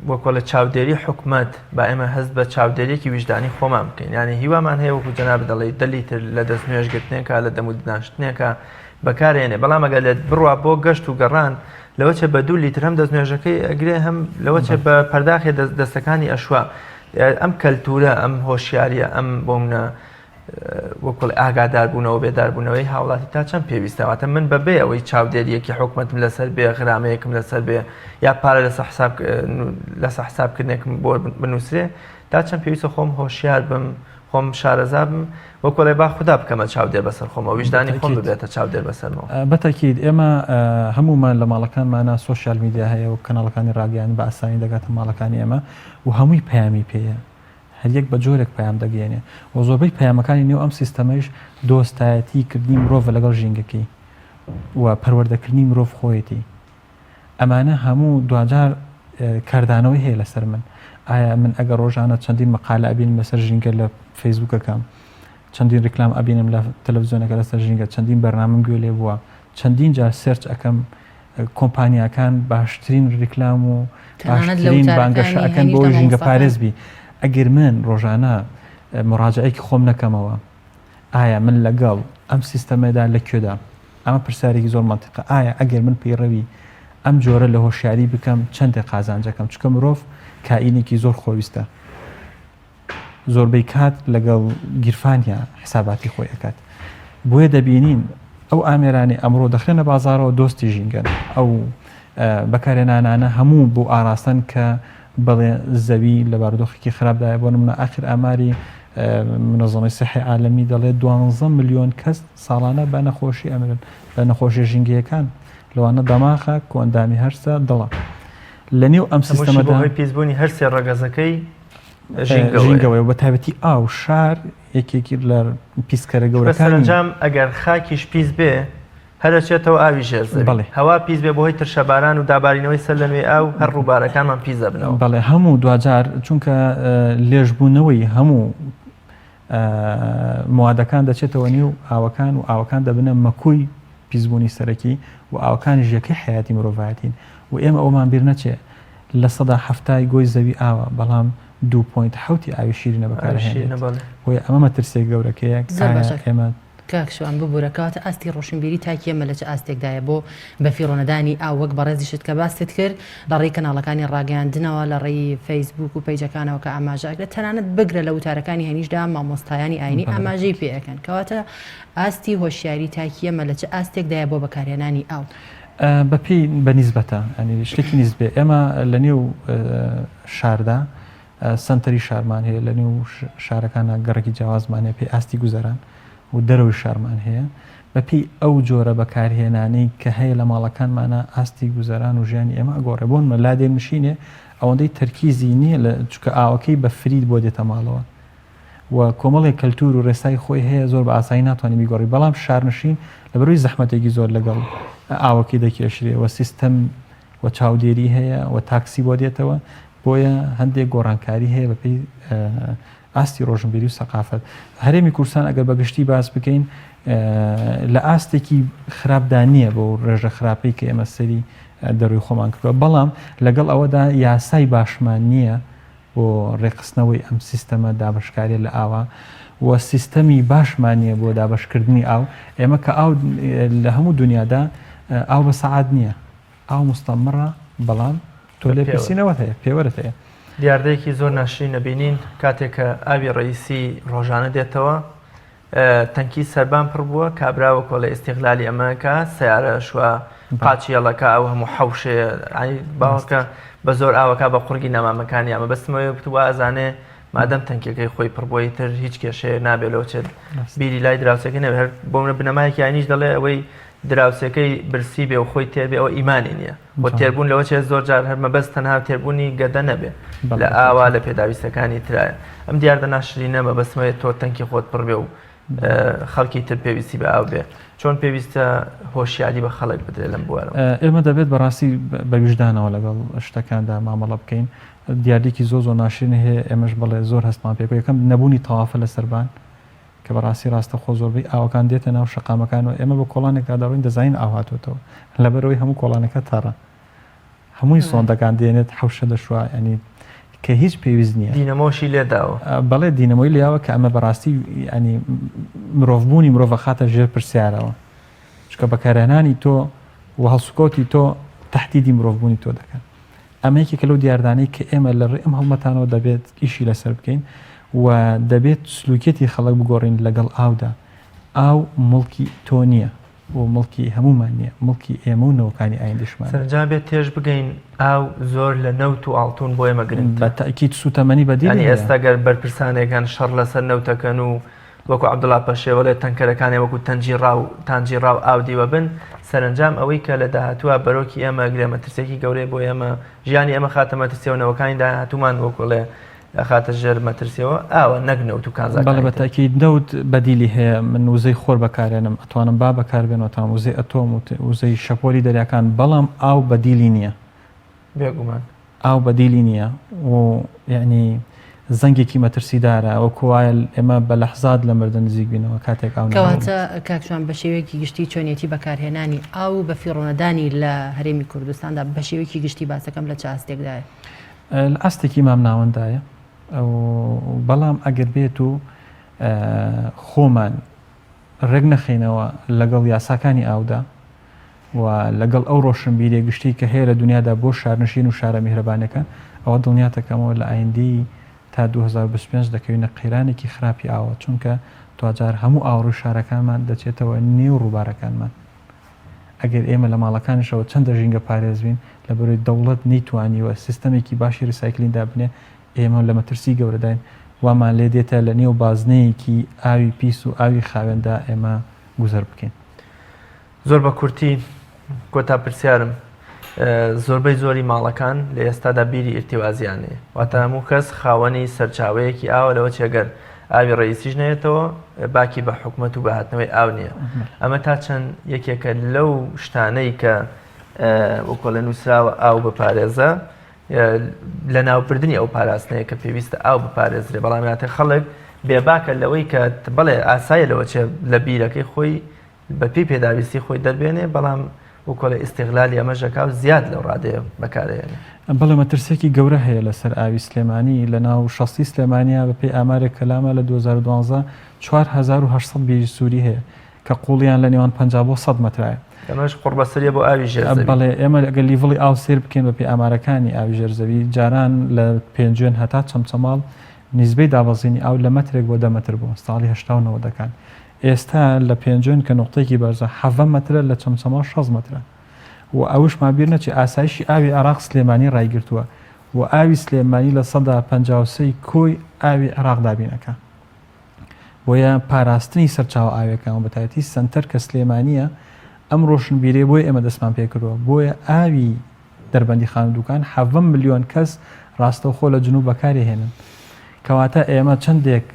وەکۆ لە چاودێری حکومەت با ئێمە هەست بە چاودێریەکی ویژدانی خۆمان بکەین یعنی هیوامان هەیە وەکو جەناب دەڵێ دە لیتر لە دەست نوێژگرتنێکە لە دەم و ددانشتنێکە بەکارێنێ بەڵام ئەگەر لە بڕوا بۆ گەشت و گەڕان لەوە چێ بە دوو لیتر هەم دەست نوێژەکەی ئەگرێ هەم لەوە چێ بە پەرداخێ دەستەکانی ئەشوا ئەم کەلتورە ئەم هۆشیاریە ئەم بۆمنە وەکوڵ ئاگاداربوونەوە بێداربوونەوەی هاوڵاتی تا چەند پێویستە واتە من بەبێ ئەوەی چاودێریەکی حکومەتم لەسەر بێ غرامەیەکم لەسەر بێ یا پارە لەسەر حساب لەسەر حسابکردنێکم بۆ بنووسرێ تا چەند پێویستە خۆم هۆشیار بم خۆم شارەزا بم وەکوڵێ با خودا بکەمە چاودێر بەسەر خۆمەوە ویژدانی خۆم ببێتە چاودێر بەسەرمەوە. بەتەکید ئێمە هەموومان لە ماڵەکانمانا سۆشیال میدیا هەیە و کەناڵەکانی ڕاگەیاندن بە ئاسانی دەگاتە ماڵەکانی ئێمە و هەمووی پەیامی پێیە هەر یەک بە جۆرێک پەیام دەگەیەنێ و زۆربەی پەیامەکانی نێو ئەم سیستەمەیش دۆستایەتی کردنی مرۆڤە لەگەڵ ژینگەکەی و پەروەردەکردنی مرۆڤ خۆیەتی ئەمانە هەموو دواجار کاردانەوەی هەیە لەسەر من ئایا من ئەگەر ڕۆژانە چەندین مەقالە ئەبینم لەسەر ژینگە لە فەیسبوکەکەم چەندین ڕیکلام ئەبینم لە تەلەڤزیۆنەکە لەسەر ژینگە چەندین بەرنامەم گوێ لێ بووە چەندین جار search ئەەکەم کۆمپانیاکان باشترین ڕیکلام و باشترین بانگەشە ئەەکەن بۆ ژینگە پارێز بی ئەگەر من ڕۆژانە مڕاجعێکی خۆم نەکەمەوە ئایا من لەگەڵ ئەم سیستەمەدا لە کوێدام؟ ئەمە پرسیارێکی زۆر مەنتیقە، ئایا ئەگەر من پەیڕەوی ئەم جۆرە لە هۆشیاری بکەم چەندێک قازانجەکەم؟ چونکە مرۆڤ کائینێکی زۆر خۆویستە، زۆربەی کات لەگەڵ گیرفانیا حساباتی خۆی ئەکات. بۆیە دەبینین ئەو ئامێرانەی ئەمڕۆ دەخرێنە بازاڕەوە دۆستی ژینگەن، ئەو بەکارهێنانانە هەموو بۆ ئاراستەن کە بەڵێ زەوی لە بارودۆخێکی خراپدایە، بۆ نمونە ئاخر ئاماری منەزەمەی سیحی عالەمی دەڵێت دوانزە ملیۆن کەس ساڵانە بە نەخۆشی ئەمرن لە نەخۆشیە ژینگەیەکان لەوانە دەماخە، کۆئەندامی هەرسە، دڵە. لە نێو ئەم هەمووشی سیستەمەدا بەهۆی پیسبوونی هەرسێ ڕەگەزەکەی ژینگەوەیە. ژینگەوەیە و بە تایبەتی ئاو، شار یەکێکی لە پیسکەرە بە گەورەکانی. سەرەنجام ئەگەر خاکیش پیس بێ هەر ئەچێتەوە ئاوی ژێر زەوی. بەڵێ. هەوا پیس بێ بەهۆی ترشەباران و دابارینەوەی سەر لە نوێی ئاو هەر ڕووبارەکانمان پیس دەبنەوە. بەڵێ هەموو دواجار چونکە لێژبوونەوەی هەموو موادەکان دەچێتەوە نێو ئاوەکان و ئاوەکان دەبنە مەکۆی پیسبوونی سەرەکی و ئاوەکانیش یەکەی حەیاتی مرۆڤایەتین و ئێمە ئەوەمان بیر نەچێ 70% گۆی زەوی ئاوە بەڵام 2.7 ئاوی شیرینە بەکارهێنرێت بۆیە ئەمە مەترسیە گەورەکەیە ئێمە کاک شوان ببورە کەواتە ئاستی ڕۆشنبیری تاکی ئێمە لە چ ئاستێکدایە بۆ بەفیڕۆنەدانی ئاو وەک بەڕێزیشت کە باست کرد لە ڕێی کەناڵەکانی ڕاگەیاندنەوە لە ڕێی فەیسبوک و پەیجەکانەوە کە ئاماژە ئەکرێت تەنانەت بگرە لە وتارەکانی هەینیشدا مامۆستایانی ئاینی ئاماژەی پێ ئەکەن کەواتە ئاستی هۆشیاری تاکی ئێمە لە چ ئاستێکدایە بۆ بەکارهێنانی ئاو؟ بەپێی بە نیسبەتە ینی شتێکی نیسبێ ئێمە لە نێو شاردا سەنتەری شارمان هەیە، لە نێو شارەکانا گەڕەکی جیاوازمان هەیە پێی ئاستی گوزەران و دەرەوەی شارمان هەیە، بە پێی ئەو جۆرە بەکارهێنانەی کە هەیە لە ماڵەکانمانا ئاستی گوزەران و ژیانی ئێمە ئەگۆڕێ، بۆ نمونە لادێ نشینێ ئەوەندەی تەرکیزی نییە لە چونکە ئاوەکەی بە free بۆ دێتە ماڵەوە و کۆمەڵێک کەلتور و ڕێسای خۆی هەیە زۆر بە ئاسانی ناتوانانی بیگۆڕی، بەڵام شارنشین لەبەرئەوەی زەحمەتێکی زۆر لەگەڵ ئاوەکەی دەکێشرێ و سیستەم و چاودێری هەیە و تاکسی بۆ دێتەوە بۆیە هەندێک گۆڕانکاری هەیە بەپێی ئاستی ڕۆشنبیری و سەقافەت. هەرێمی کوردستان ئەگەر بە گشتی باس بکەین لە ئاستێکی خراپدا نییە بۆ ڕێژە خراپەی کە ئێمە سەری دەروی خۆمان کردووە بەڵام لەگەڵ ئەوەدا یاسای باشمان نییە بۆ ڕێکخستنەوەی ئەم سیستەمە دابەشکاریە لە ئاوا و سیستەمی باشمان نییە بۆ دابەشکردنی ئاو ئێمە کە ئاو لە هەموو دنیادا ئاو بە سەعات نییە ئاو مستەمڕە بەڵام تۆ لێپرسینەوەت هەیە پێوەرت هەیە. دیاردەیەکی زۆر ناشرین ئەبینین کاتێک کە ئاوی ڕەئیسی ڕۆژانە دێتەوە تەنکی سەربان پڕ بووە کابرا وەکۆڵێ ئیستیغلالی ئەمەکە سیارە شوە قاچی هەڵەکە ئەو هەموو حەوشەیە باوەکە بە زۆر ئاوەکە بە قوڕگی نەمامەکانی ئەمە بەستمەوەی بتوە ئەزانێ مادەم تەنکیەکەی خۆی پڕ بۆی تر هیچ کێشەیە نابێت لەو چێت بیری لای دراوسەکە نەبێت هەر بۆ منە بنەمایەکی ئاینیش دەڵێ ئەوەی دراوسێکەی برسی بێ و خۆی تێر بێ ئەوە ئیمانی نییە خۆ تێربوون لەوە چێت زۆر جار هەر مەبەست تەنها تێربوونی گەدە نەبێ لە ئاوا لە پێداویستەکانی ترایە ئەم دیاردە ناشرینە مەبەستمەوەی تۆ تەنکی خۆت پڕ بێ و خەڵکی تر پێویستی بە ئاو بێ چۆن پێویستە هۆشیاری بە خەڵک بدرێت لەم بوارە؟ ئێمە دەبێت بەڕاستی بە ویژدانەوە لەگەڵ شتەکاندا مامەڵە بکەین دیاردەیەکی زۆر زۆر ناشرین هەیە ئێمەش بەڵێ زۆر هەستمان پێ یەکەم نەبوونی تەوافە لە سەربان کە بەڕاستی ڕاستەخۆ زۆربەی ئاوەکان دێتە ناو شەقامەکان و ئێمە بە کۆڵانێکدا دەڕۆین دەزانین ئاو هاتووەتەوە لەبەرئەوەی هەموو کۆڵانەکە تەڕە هەمووی سۆندەکان دێنێت حەوشە دەشوا ینی کە هیچ پێویست نییە دینەمۆشی لێداوە بەڵێ دینەمۆی لیاوە کە ئەمە بەڕاستی ینی مرۆڤبوونی مرۆڤە خاتە ژێر پرسیارەوە چکە بەکارهێنانی تۆ و هەڵسوکەوتی تۆ تهدیدی مرۆڤبوونی تۆ دەکەن ئەمە یەکێکە لەو دیاردانەی کە ئێمە لە ڕێی ئەم هەڵمەتانەوە دەبێت ئیشی لەسەر بکەین و. و دەبێت سلوکیەتی خەڵک بگۆڕین لەگەڵ ئاودا. ئاو موڵکی تۆ نییە و موڵکی هەموومان نییە، موڵکی ئێمە و نەوەکانی ئایندەشمانە. سەرەنجام بێت تێش بگەین ئاو زۆر لە نەوت و ئاڵتون بۆ ئێمە گرنگترە. بە تەئکید سووتەمەنی بەدیلی یانی هەیە. ئێستا گەر بەرپرسانێک هەن شەڕ لەسەر نەوت ئەکەن و وەکو عەبدوڵا پەشێو ئەڵێ تەنکەرەکانیان وەکو تەنجی ڕاو تانجی ڕاو ئاو دیوە بن، سەرەنجام ئەوەی کە لە داهاتووا بەرۆکی ئێمە ئەگرێ مەترسیەکی گەورەیە بۆ ئێمە، ژیانی ئێمە خاتە مەترسیەوە نەوەکانی داهاتوومان وەکو ئەڵێ ئەخاتە ژێر مەترسیەوە ئاوە نەک نەوت و بەڵێ کانزاکانی بە تر. تەئکید نەوت بەدیلی هەیە من وزەی خۆر بەکارێنم ئەتوانم با بەکاربێنم ئەتوانم وزەی ئەتۆم و وزەی شەپۆلی دەریاکان بەڵام ئاو بەدیلی نییە. بێگومان. ئاو بەدیلی نییە و یەعنی زەنگێکی مەترسیدارە وەکو وایە ئێمە بە لەحزات لە مردن نزیک بینەوە کاتێک ئاو نەمێنێت. کەواتە کاک شوان بە شێوەیەکی گشتی چۆنیەتی بەکارهێنانی ئاو و بەفیڕۆنەدانی لە هەرێمی کوردستاندا بە شێوەیەکی گشتی باسەکەم لە چ ئاستێکدایە؟ لە ئاستێکی مامناوەندایە بەڵام ئەگەر بێت و خۆمان ڕێک نەخەینەوە لەگەڵ یاساکانی ئاودا و لەگەڵ ئەو ڕۆشنبیریە گشتی کە هەیە لە دنیادا بۆ شارنشین و شارە میهرەبانەکان ئەوە دڵنیاتەکەمەوە لە ئایندەی تا 2025 دەکەوینە قەیرانێکی خراپی ئاوە چونکە دواجار هەموو ئاوڕووی شارەکانمان دەچێتەوە نێو ڕووبارەکانمان. ئەگەر ئێمە لە ماڵەکانیشەوە چەندە ژینگە پارێز بین، لەبەرئەوەی دەوڵەت نەیتوانیوە سیستەمێکی باشی recycling دابنێ، ئێمە لە مەترسی گەورەداین، وامان لێ دێتە لە نێو بازنەیەکی ئاوی پیس و ئاوی خاوێندا ئێمە گوزەر بکەین. زۆر بە کورتی کۆتا پرسیارم، زۆربەی زۆری ماڵەکان لە ئێستادا بیری ئیرتیوازیان هەیە، واتە هەموو کەس خاوەنی سەرچاوەیەکی ئاوە لەوە چی ئەگەر ئاوی ڕەئیسیش نەیەتەوە باکی بە حکومەت و بە هاتنەوەی ئاو نییە ئەمە تا چەند یەکێکە لەو شتانەی کە وەکۆ لە نووسراوە ئاو بپارێزە لە ناوبردنی ئەو پاراستنەیە کە پێویستە ئاو بپارێزرێ بەڵام یاتە خەڵک بێباکە لەوەی کە بڵێ ئاسایە لەوە چێ لە بیرەکەی خۆی بەپێی پێداویستی خۆی دەربێنێ، بەڵام وکۆڵێ ئیستیغلالی ئەمەش ئەکا و زیاد لەو ڕادەیە بەکارئەیەنێ. بەڵێ مەترسیەکی گەورە هەیە لەسەر ئاوی سلێمانی، لە ناو شەستی سلێمانیا بە پێی ئامارێک کە لامە لە 2012 4800 بیری سووری هەیە کە قوڵیان لە نێوان 50 بۆ 100 مەترایە. ئەمەش قوڕبەسەریە بۆ ئاوی ژێر زەوی. بەڵێ ئێمە ئەگەر level ی ئاو سەیر بکەین بە پێی ئامارەکانی ئاوی ژێر زەوی جاران لە پێنجوێن هەتا چەمچەماڵ نیزبەی دابەزینی ئاو لە مەترێک بۆ دە مەتر بوو ساڵی هەشتا و نەوەدەکان ئێستا لە پێنجوێن کە نوقتەیەکی بەرزە حەڤە مەترە لە چەمچەماڵ شەست مەترە و ئەوشمان بیر نەچێ ئاسایشی ئاوی عێراق سلێمانی ڕایگرتووە و ئاوی سلێمانی 53% کۆی ئاوی عێراق دابین ئەکا بۆیە پاراستنی سەرچاوە ئاوێکان و بەتایبەتی سەنتەر کە سلێمانیە ئەم ڕۆشنبیرەی بۆیە ئێمە دەستمان پێکردووە بۆیە ئاوی دەربەندیخان و دوکان حەڤە ملیۆن کەس ڕاستەوخۆ لە جنوب بەکاری هێنن کەواتە ئێمە چەندێک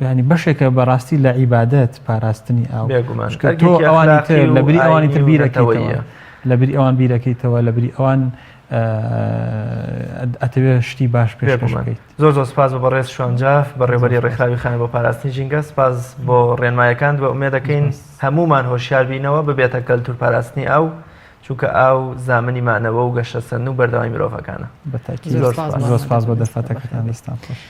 یانی بەشێکە بەڕاستی لە عیبادەت پاراستنی ئاو بێگومان چونکە تۆ ئەرکێکی ئەوانی تر ئەخلاقی و لە بری ئەوانی تر ئاینی و بیرەکەیتەوە نەتەوەییە. لە بری ئەوان بیرەکەیتەوە لە بری ئەوان ئەتەوێ شتی باش پێشکەش بێگومان بکەیت زۆر زۆر سپاس بۆ بەڕێز شوان جاف زۆر بەڕێوبەری سپاس. ڕێکخراوی خانە بۆ پاراستنی ژینگە سپاس بۆ ڕێنمایەکانت و ئومێد دەکەین سپاس. هەموومان هۆشیار بینەوە ببێتە کەلتور پاراستنی ئاو چونکە ئاو زامنی مانەوە و گەشەسەندن و بەردەوامی مرۆڤەکانە. بە تاکید. زۆر سپاس بۆ زۆر سپاس بۆ ئامادەبوونت. دەرفەتەکەتان بەخێربێیت. دەستان خۆش.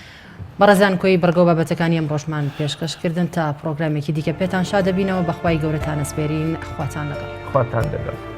بەڕێزان کۆی بڕگە و بابەتەکانی ئەمڕۆشمان پێشکەش کردن تا پڕۆگرامێکی دیکە پێتان شاد دەبینەوە بەخوای گەورەتان ئەسپێرین خواتان لەگەڵ. خواتان لەگەڵ.